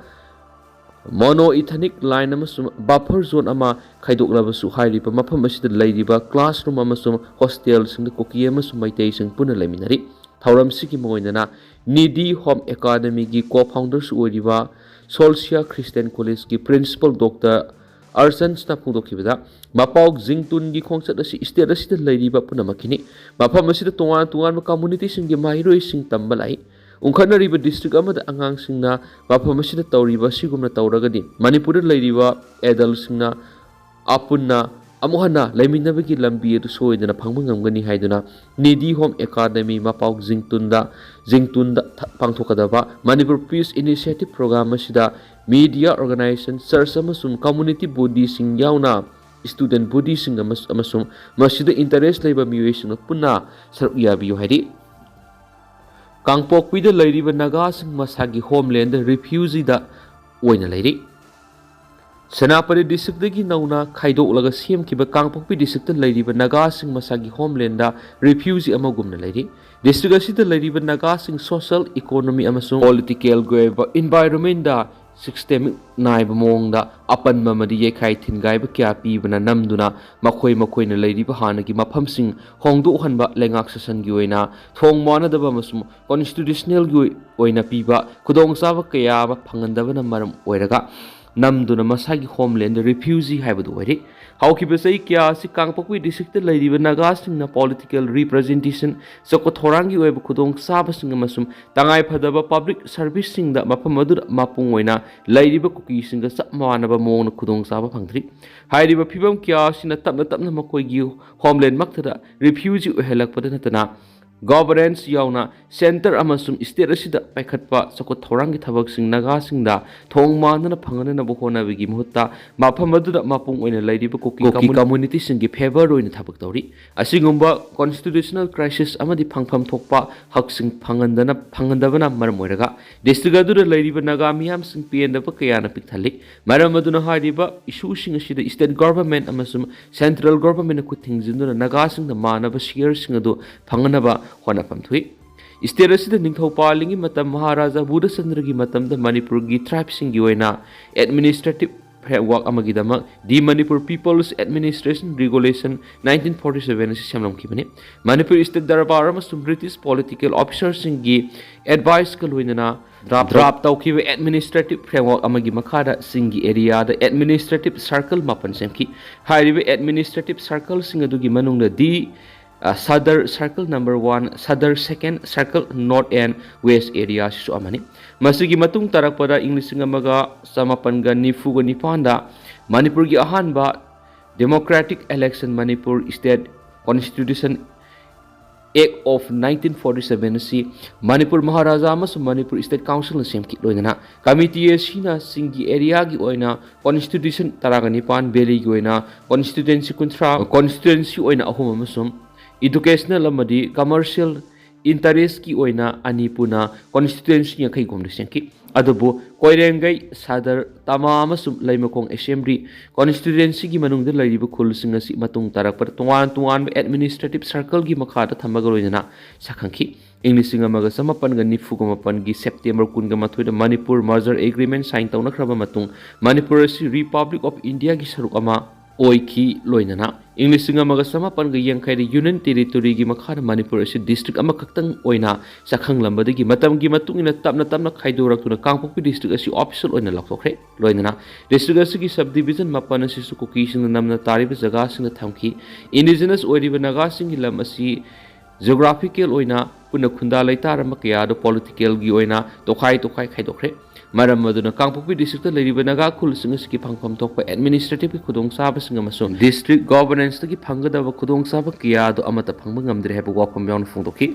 ꯃꯣꯅꯣ ꯏꯊꯅꯤꯛ ꯂꯥꯏꯟ ꯑꯃꯁꯨꯡ ꯕꯐꯔ ꯖꯣꯟ ꯑꯃ ꯈꯥꯏꯗꯣꯛꯂꯕꯁꯨ, ꯍꯥꯏꯔꯤꯕ ꯃꯐꯝ ꯑꯁꯤꯗ ꯂꯩꯔꯤꯕ ꯀ꯭ꯂꯥꯁꯔꯨꯝ ꯑꯃꯁꯨꯡ ꯍꯣꯁꯇꯦꯜꯁꯤꯡꯗ ꯀꯨꯀꯤ ꯑꯃꯁꯨꯡ ꯃꯩꯇꯩꯁꯤꯡ ꯄꯨꯟꯅ ꯂꯩꯃꯤꯟꯅꯔꯤ꯫ ꯊꯧꯔꯝꯁꯤꯒꯤ ꯃꯉꯣꯟꯗꯅ ꯅꯤꯗꯤ ꯍꯣꯝ ꯑꯦꯀꯥꯗꯃꯤꯒꯤ ꯀꯣ ꯐꯥꯎꯟꯗꯔꯁꯨ ꯑꯣꯏꯔꯤꯕ ꯁꯣꯜꯁꯤꯌꯥ ꯈ꯭ꯔꯤꯁꯇꯤꯌꯥꯟ ꯀꯣꯂꯦꯖꯀꯤ ꯄ꯭ꯔꯤꯟꯁꯤꯄꯜ ꯗꯣꯛꯇꯔ ꯑꯔꯆꯟꯁꯅ ꯐꯣꯡꯗꯣꯛꯈꯤꯕꯗ, ꯃꯄꯥꯎ ꯖꯤꯡꯇꯨꯟꯒꯤ ꯈꯣꯡꯆꯠ ꯑꯁꯤ ꯁ꯭ꯇꯦꯠ ꯑꯁꯤꯗ ꯂꯩꯔꯤꯕ ꯄꯨꯝꯅꯃꯛꯀꯤꯅꯤ꯫ ꯃꯐꯝ ꯑꯁꯤꯗ ꯇꯣꯉꯥꯟ ꯇꯣꯉꯥꯟꯕ ꯀꯝꯃꯨꯅꯤꯇꯤꯁꯤꯡꯒꯤ ꯃꯍꯩꯔꯣꯏꯁꯤꯡ ꯇꯝꯕ ꯂꯥꯛꯏ꯫ ꯎꯪꯈꯠꯅꯔꯤꯕ ꯗꯤꯁꯇ꯭ꯔꯤꯛ ꯑꯃꯗ ꯑꯉꯥꯡꯁꯤꯡꯅ ꯃꯐꯝ ꯑꯁꯤꯗ ꯇꯧꯔꯤꯕ ꯑꯁꯤꯒꯨꯝꯅ ꯇꯧꯔꯒꯗꯤ, ꯃꯅꯤꯄꯨꯔꯗ ꯂꯩꯔꯤꯕ ꯑꯦꯗꯜꯁꯤꯡꯅ ꯑꯄꯨꯟꯅ ꯑꯃꯨꯛ ꯍꯟꯅ ꯂꯩꯃꯤꯟꯅꯕꯒꯤ ꯂꯝꯕꯤ ꯑꯗꯨ ꯁꯣꯏꯗꯅ ꯐꯪꯕ ꯉꯝꯒꯅꯤ ꯍꯥꯏꯗꯨꯅ ꯅꯤꯗꯤ ꯍꯣꯝ ꯑꯦꯀꯥꯗꯃꯤ ꯃꯄꯥꯎ ꯖꯤꯡꯇꯨꯟꯗ, ꯖꯤꯡꯇꯨꯟꯗ ꯊ-, ꯄꯥꯡꯊꯣꯛꯀꯗꯕ ꯃꯅꯤꯄꯨꯔ ꯄꯤꯁ ꯏꯅꯤꯁꯤꯌꯦꯇꯤꯚ ꯄ꯭ꯔꯣꯒ꯭ꯔꯥꯝ ꯑꯁꯤꯗ ꯃꯤꯗꯤꯌꯥ ꯑꯣꯔꯒꯅꯥꯏꯖꯦꯁꯟ, ꯆꯔꯆ ꯑꯃꯁꯨꯡ ꯀꯝꯃꯨꯅꯤꯇꯤ ꯕꯣꯗꯤꯁꯤꯡ ꯌꯥꯎꯅ ꯁ꯭ꯇꯨꯗꯦꯟꯠ ꯕꯣꯗꯤꯁꯤꯡ ꯑꯃꯁ-, ꯑꯃꯁꯨꯡ ꯃꯁꯤꯗ ꯏꯟꯇꯔꯦꯁ ꯂꯩꯕ ꯃꯤꯑꯣꯏꯁꯤꯡꯅ ꯄꯨꯟꯅ ꯁꯔꯨꯛ ꯌꯥꯕꯤꯌꯨ ꯍꯥꯏꯔꯤ꯫ ꯀꯥꯡꯄꯣꯛꯄꯤꯗ ꯂꯩꯔꯤꯕ ꯅꯥꯒꯥꯁꯤꯡ ꯃꯁꯥꯒꯤ ꯍꯣꯝꯂꯦꯟꯗ ꯔꯤꯐ꯭ꯌꯨꯖꯤꯗ ꯑꯣꯏꯅ ꯂꯩꯔꯤ꯫ ꯁꯦꯅꯥꯄꯇꯤ ꯗꯤꯁꯇ꯭ꯔꯤꯛꯇꯒꯤ ꯅꯧꯅ ꯈꯥꯏꯗꯣꯛꯂꯒ ꯁꯦꯝꯈꯤꯕ ꯀꯥꯡꯄꯣꯛꯄꯤ ꯗꯤꯁꯇ꯭ꯔꯤꯛꯇ ꯂꯩꯔꯤꯕ ꯅꯥꯒꯥꯁꯤꯡ ꯃꯁꯥꯒꯤ ꯍꯣꯝꯂꯦꯟꯗ ꯔꯤꯐ꯭ꯌꯨꯖꯤ ꯑꯃꯒꯨꯝꯅ ꯂꯩꯔꯤ꯫ ꯗꯤꯁꯇ꯭ꯔꯤꯛ ꯑꯁꯤꯗ ꯂꯩꯔꯤꯕ ꯅꯥꯒꯥꯁꯤꯡ ꯁꯣꯁꯤꯌꯦꯜ, ꯏꯀꯣꯅꯣꯃꯤ ꯑꯃꯁꯨꯡ ꯄꯣꯂꯤꯇꯤꯀꯦꯜꯒꯤ ꯑꯣꯏꯕ ꯏꯟꯚꯥꯏꯔꯣꯟꯃꯦꯟꯗ ꯁꯤꯁꯇꯦꯃꯤꯛ ꯅꯥꯏꯕ ꯃꯑꯣꯡꯗ ꯑꯄꯟꯕ ꯑꯃꯗꯤ ꯌꯩꯈꯥꯏ ꯊꯤꯟꯒꯥꯏꯕ ꯀꯌꯥ ꯄꯤꯕꯅ ꯅꯝꯗꯨꯅ ꯃꯈꯣꯏ ꯃꯈꯣꯏꯅ ꯂꯩꯔꯤꯕ ꯍꯥꯟꯅꯒꯤ ꯃꯐꯝꯁꯤꯡ ꯍꯣꯡꯗꯣꯛꯍꯟꯕ, ꯂꯩꯉꯥꯛ ꯁꯥꯁꯟꯒꯤ ꯑꯣꯏꯅ ꯊꯣꯡ ꯃꯥꯟꯅꯗꯕ ꯑꯃꯁꯨꯡ ꯀꯣꯟꯁꯇꯤꯇ꯭ꯌꯨꯁꯅꯦꯜꯒꯤ ꯑꯣꯏꯅ ꯄꯤꯕ ꯈꯨꯗꯣꯡꯆꯥꯕ ꯀꯌꯥ ꯑꯃ ꯐꯪꯍꯟꯗꯕꯅ ꯃꯔꯝ ꯑꯣꯏꯔꯒ ꯅꯝꯗꯨꯅ ꯃꯁꯥꯒꯤ ꯍꯣꯝꯂꯦꯟꯗ ꯔꯤꯐ꯭ꯌꯨꯖꯤ ꯍꯥꯏꯕꯗꯨ ꯑꯣꯏꯔꯤ꯫ ꯍꯧꯈꯤꯕ ꯆꯍꯤ ꯀꯌꯥ ꯑꯁꯤ ꯀꯥꯡꯄꯣꯛꯄꯤ ꯗꯤꯁꯇ꯭ꯔꯤꯛꯇ ꯂꯩꯔꯤꯕ ꯅꯥꯒꯥꯁꯤꯡꯅ ꯄꯣꯂꯤꯇꯤꯀꯦꯜ ꯔꯤꯄ꯭ꯔꯖꯦꯟꯇꯦꯁꯟ, ꯆꯥꯎꯈꯠ ꯊꯧꯔꯥꯡꯒꯤ ꯑꯣꯏꯕ ꯈꯨꯗꯣꯡꯆꯥꯕꯁꯤꯡ ꯑꯃꯁꯨꯡ ꯇꯉꯥꯏ ꯐꯗꯕ ꯄꯕ꯭ꯂꯤꯛ ꯁꯔꯚꯤꯁꯁꯤꯡꯗ ꯃꯐꯝ ꯑꯗꯨꯗ ꯃꯄꯨꯡ ꯑꯣꯏꯅ ꯂꯩꯔꯤꯕ ꯀꯨꯀꯤꯁꯤꯡꯒ ꯆꯞ ꯃꯥꯟꯅꯕ ꯃꯑꯣꯡꯗ ꯈꯨꯗꯣꯡꯆꯥꯕ ꯐꯪꯗ꯭ꯔꯤ꯫ ꯍꯥꯏꯔꯤꯕ ꯐꯤꯕꯝ ꯀꯌꯥ ꯑꯁꯤꯅ ꯇꯞꯅ ꯇꯞꯅ ꯃꯈꯣꯏꯒꯤ ꯍꯣꯝꯂꯦꯟꯃꯛꯇꯗ ꯔꯤꯐ꯭ꯌꯨꯖꯤ ꯑꯣꯏꯍꯜꯂꯛꯄꯗ ꯅꯠꯇꯅ, ꯒꯣꯚꯔꯅꯦꯟꯁ ꯌꯥꯎꯅ ꯁꯦꯟꯇꯔ ꯑꯃꯁꯨꯡ ꯁ꯭ꯇꯦꯠ ꯑꯁꯤꯗ ꯄꯥꯏꯈꯠꯄ ꯆꯥꯎꯈꯠ ꯊꯧꯔꯥꯡꯒꯤ ꯊꯕꯛꯁꯤꯡ ꯅꯥꯒꯥꯁꯤꯡꯗ ꯊꯣꯡ ꯃꯥꯟꯗꯅ ꯐꯪꯍꯟꯅꯕ ꯍꯣꯠꯅꯕꯒꯤ ꯃꯍꯨꯠꯇ, ꯃꯐꯝ ꯑꯗꯨꯗ ꯃꯄꯨꯡ ꯑꯣꯏꯅ ꯂꯩꯔꯤꯕ ꯀꯨꯀꯤ ꯀꯨꯀꯤ ꯀꯝꯃꯨꯅꯤꯇꯤꯁꯤꯡꯒꯤ ꯐꯦꯚꯔꯗ ꯑꯣꯏꯅ ꯊꯕꯛ ꯇꯧꯔꯤ꯫ ꯑꯁꯤꯒꯨꯝꯕ ꯀꯣꯟꯁꯇꯤꯇ꯭ꯌꯨꯁꯅꯦꯜ ꯀ꯭ꯔꯥꯏꯁꯤꯁ ꯑꯃꯗꯤ ꯐꯪꯐꯝ ꯊꯣꯛꯄ ꯍꯛꯁꯤꯡ ꯐꯪꯍꯟꯗꯅ, ꯐꯪꯍꯟꯗꯕꯅ ꯃꯔꯝ ꯑꯣꯏꯔꯒ ꯗꯤꯁꯇ꯭ꯔꯤꯛ ꯑꯗꯨꯗ ꯂꯩꯔꯤꯕ ꯅꯥꯒꯥ ꯃꯤꯌꯥꯝꯁꯤꯡ ꯄꯦꯟꯗꯕ ꯀꯌꯥꯅ ꯄꯤꯛ ꯊꯜꯂꯤ꯫ ꯃꯔꯝ ꯑꯗꯨꯅ ꯍꯥꯏꯔꯤꯕ ꯏꯁꯨꯁꯤꯡ ꯑꯁꯤꯗ ꯁ꯭ꯇꯦꯠ ꯒꯣꯚꯔꯟꯃꯦꯟꯠ ꯑꯃꯁꯨꯡ ꯁꯦꯟꯇ꯭ꯔꯦꯜ ꯒꯣꯚꯔꯟꯃꯦꯟꯠꯅ ꯈꯨꯠ ꯊꯤꯡꯖꯤꯟꯗꯨꯅ ꯅꯥꯒꯥꯁꯤꯡꯗ ꯃꯥꯟꯅꯕ ꯁꯤꯌꯔꯁꯤꯡ ꯑꯗꯨ ꯐꯪꯍꯟꯅꯕ ꯍꯣꯠꯅꯐꯝ ꯊꯣꯛꯏ꯫ State ꯑꯁꯤꯗ ꯅꯤꯡꯊꯧ ꯄꯥꯜꯂꯤꯉꯩ ꯃꯇꯝ ꯃꯍꯥꯔꯥꯖꯥ ꯕꯨꯙꯆꯟꯗ꯭ꯔꯒꯤ ꯃꯇꯝꯗ ꯃꯅꯤꯄꯨꯔꯒꯤ tribeꯁꯤꯡꯒꯤ ꯑꯣꯏꯅ administrative framework ꯑꯃꯒꯤꯗꯃꯛ The Manipur People's Administration Regulation nineteen forty seven ꯑꯁꯤ ꯁꯦꯝꯂꯝꯈꯤꯕꯅꯤ꯫ ꯃꯅꯤꯄꯨꯔ state ꯗꯔꯕꯥꯔ ꯑꯃꯁꯨꯡ British political officerꯁꯤꯡꯒꯤ adviceꯀ ꯂꯣꯏꯅꯅ draft draft ꯇꯧꯈꯤꯕ administrative framework ꯑꯃꯒꯤ ꯃꯈꯥꯗ ꯆꯤꯡꯒꯤ areaꯗ administrative circle ꯃꯥꯄꯟ ꯁꯦꯝꯈꯤ꯫ ꯍꯥꯏꯔꯤꯕ administrative circleꯁꯤꯡ ꯑꯗꯨꯒꯤ ꯃꯅꯨꯡꯗ The Sadar Circle number one, Sadar second, Circle North and West areaꯁꯤꯁꯨ ꯑꯃꯅꯤ꯫ ꯃꯁꯤꯒꯤ ꯃꯇꯨꯡ ꯇꯥꯔꯛꯄꯗ ꯏꯪ ꯂꯤꯁꯤꯡ ꯑꯃꯒ ꯆꯃꯥꯄꯟꯒ ꯅꯤꯐꯨꯒ ꯅꯤꯄꯥꯟꯗ ꯃꯅꯤꯄꯨꯔꯒꯤ ꯑꯍꯥꯟꯕ democratic election Manipur State Constitution Act of nineteen forty seven ꯑꯁꯤ ꯃꯅꯤꯄꯨꯔ ꯃꯍꯥꯔꯥꯖꯥ ꯑꯃꯁꯨꯡ ꯃꯅꯤꯄꯨꯔ State Councilꯅ ꯁꯦꯝꯈꯤ꯫ ꯂꯣꯏꯅꯅ committee ꯑꯁꯤꯅ ꯆꯤꯡꯒꯤ areaꯒꯤ ꯑꯣꯏꯅ constituency ꯇꯔꯥꯒ ꯅꯤꯄꯥꯟ, valleyꯒꯤ ꯑꯣꯏꯅ constituency ꯀꯨꯟꯊ꯭ꯔꯥ, constituency ꯑꯣꯏꯅ ꯑꯍꯨꯝ ꯑꯃꯁꯨꯡ educational ꯑꯃꯗꯤ commercial interestꯀꯤ ꯑꯣꯏꯅ ꯑꯅꯤ ꯄꯨꯟꯅ constituency ꯌꯥꯡꯈꯩ ꯍꯨꯝꯗꯣꯏ ꯁꯦꯝꯈꯤ꯫ ꯑꯗꯨꯕꯨ ꯀꯣꯏꯔꯦꯡꯒꯩ, ꯁꯥꯗꯔ, ꯇꯃꯥ ꯑꯃꯁꯨꯡ ꯂꯩꯃꯈꯣꯡ assembly constituencyꯒꯤ ꯃꯅꯨꯡꯗ ꯂꯩꯔꯤꯕ ꯈꯨꯜꯁꯤꯡ ꯑꯁꯤ ꯃꯇꯨꯡ ꯇꯥꯔꯛꯄꯗ ꯇꯣꯉꯥꯟ ꯇꯣꯉꯥꯟꯕ administrative circleꯒꯤ ꯃꯈꯥꯗ ꯊꯝꯕꯒ ꯂꯣꯏꯅꯅ ꯁꯛꯈꯪꯈꯤ꯫ ꯏꯪ ꯂꯤꯁꯤꯡ ꯑꯃꯒ ꯆꯃꯥꯄꯟꯒ ꯅꯤꯐꯨꯒ ꯃꯥꯄꯟꯒꯤ September ꯀꯨꯟꯒ ꯃꯥꯊꯣꯏꯗ ꯃꯅꯤꯄꯨꯔ merger agreement sign ꯇꯧꯅꯈ꯭ꯔꯕ ꯃꯇꯨꯡ ꯃꯅꯤꯄꯨꯔ ꯑꯁꯤ Republic of Indiaꯒꯤ ꯁꯔꯨꯛ ꯑꯃ ꯑꯣꯏꯈꯤ꯫ ꯂꯣꯏꯅꯅ ꯏꯪ ꯂꯤꯁꯤꯡ ꯑꯃꯒ ꯆꯃꯥꯄꯟꯒ ꯌꯥꯡꯈꯩꯗ Union Territoryꯒꯤ ꯃꯈꯥꯗ ꯃꯅꯤꯄꯨꯔ ꯑꯁꯤ district ꯑꯃꯈꯛꯇꯪ ꯑꯣꯏꯅ ꯁꯛꯈꯪꯂꯝꯕꯗꯒꯤ ꯃꯇꯝꯒꯤ ꯃꯇꯨꯡ ꯏꯟꯅ ꯇꯞꯅ ꯇꯞꯅ ꯈꯥꯏꯗꯣꯔꯛꯇꯨꯅ ꯀꯥꯡꯄꯣꯛꯄꯤ district ꯑꯁꯤ official ꯑꯣꯏꯅ ꯂꯥꯎꯊꯣꯛꯈ꯭ꯔꯦ꯫ ꯂꯣꯏꯅꯅ district ꯑꯁꯤꯒꯤ subdivision ꯃꯥꯄꯟ ꯑꯁꯤꯁꯨ ꯀꯨꯀꯤꯁꯤꯡꯅ ꯅꯝꯅ ꯇꯥꯔꯤꯕ ꯖꯒꯥꯁꯤꯡꯗ ꯊꯝꯈꯤ꯫ Indigenous ꯑꯣꯏꯔꯤꯕ ꯅꯥꯒꯥꯁꯤꯡꯒꯤ ꯂꯝ ꯑꯁꯤ geographical ꯑꯣꯏꯅ ꯄꯨꯟꯅ ꯈꯨꯟꯗꯥ ꯂꯩꯇꯥꯔꯝꯕ ꯀꯌꯥ ꯑꯗꯨ politicalꯒꯤ ꯑꯣꯏꯅ ꯇꯣꯈꯥꯏ ꯇꯣꯈꯥꯏ ꯈꯥꯏꯗꯣꯛꯈ꯭ꯔꯦ꯫ ꯃꯔꯝ ꯑꯗꯨꯅ ꯀꯥꯡꯄꯣꯛꯄꯤ districtꯇ ꯂꯩꯔꯤꯕ ꯅꯥꯒꯥ ꯈꯨꯜꯁꯤꯡ ꯑꯁꯤꯒꯤ ꯐꯪꯐꯝ ꯊꯣꯛꯄ administrativeꯀꯤ ꯈꯨꯗꯣꯡꯆꯥꯕꯁꯤꯡ ꯑꯃꯁꯨꯡ district governanceꯇꯒꯤ ꯐꯪꯒꯗꯕ ꯈꯨꯗꯣꯡꯆꯥꯕ ꯀꯌꯥ ꯑꯗꯨ ꯑꯃꯠꯇ ꯐꯪꯕ ꯉꯝꯗ꯭ꯔꯦ ꯍꯥꯏꯕ ꯋꯥꯐꯝ ꯌꯥꯎꯅ ꯐꯣꯡꯗꯣꯛꯈꯤ꯫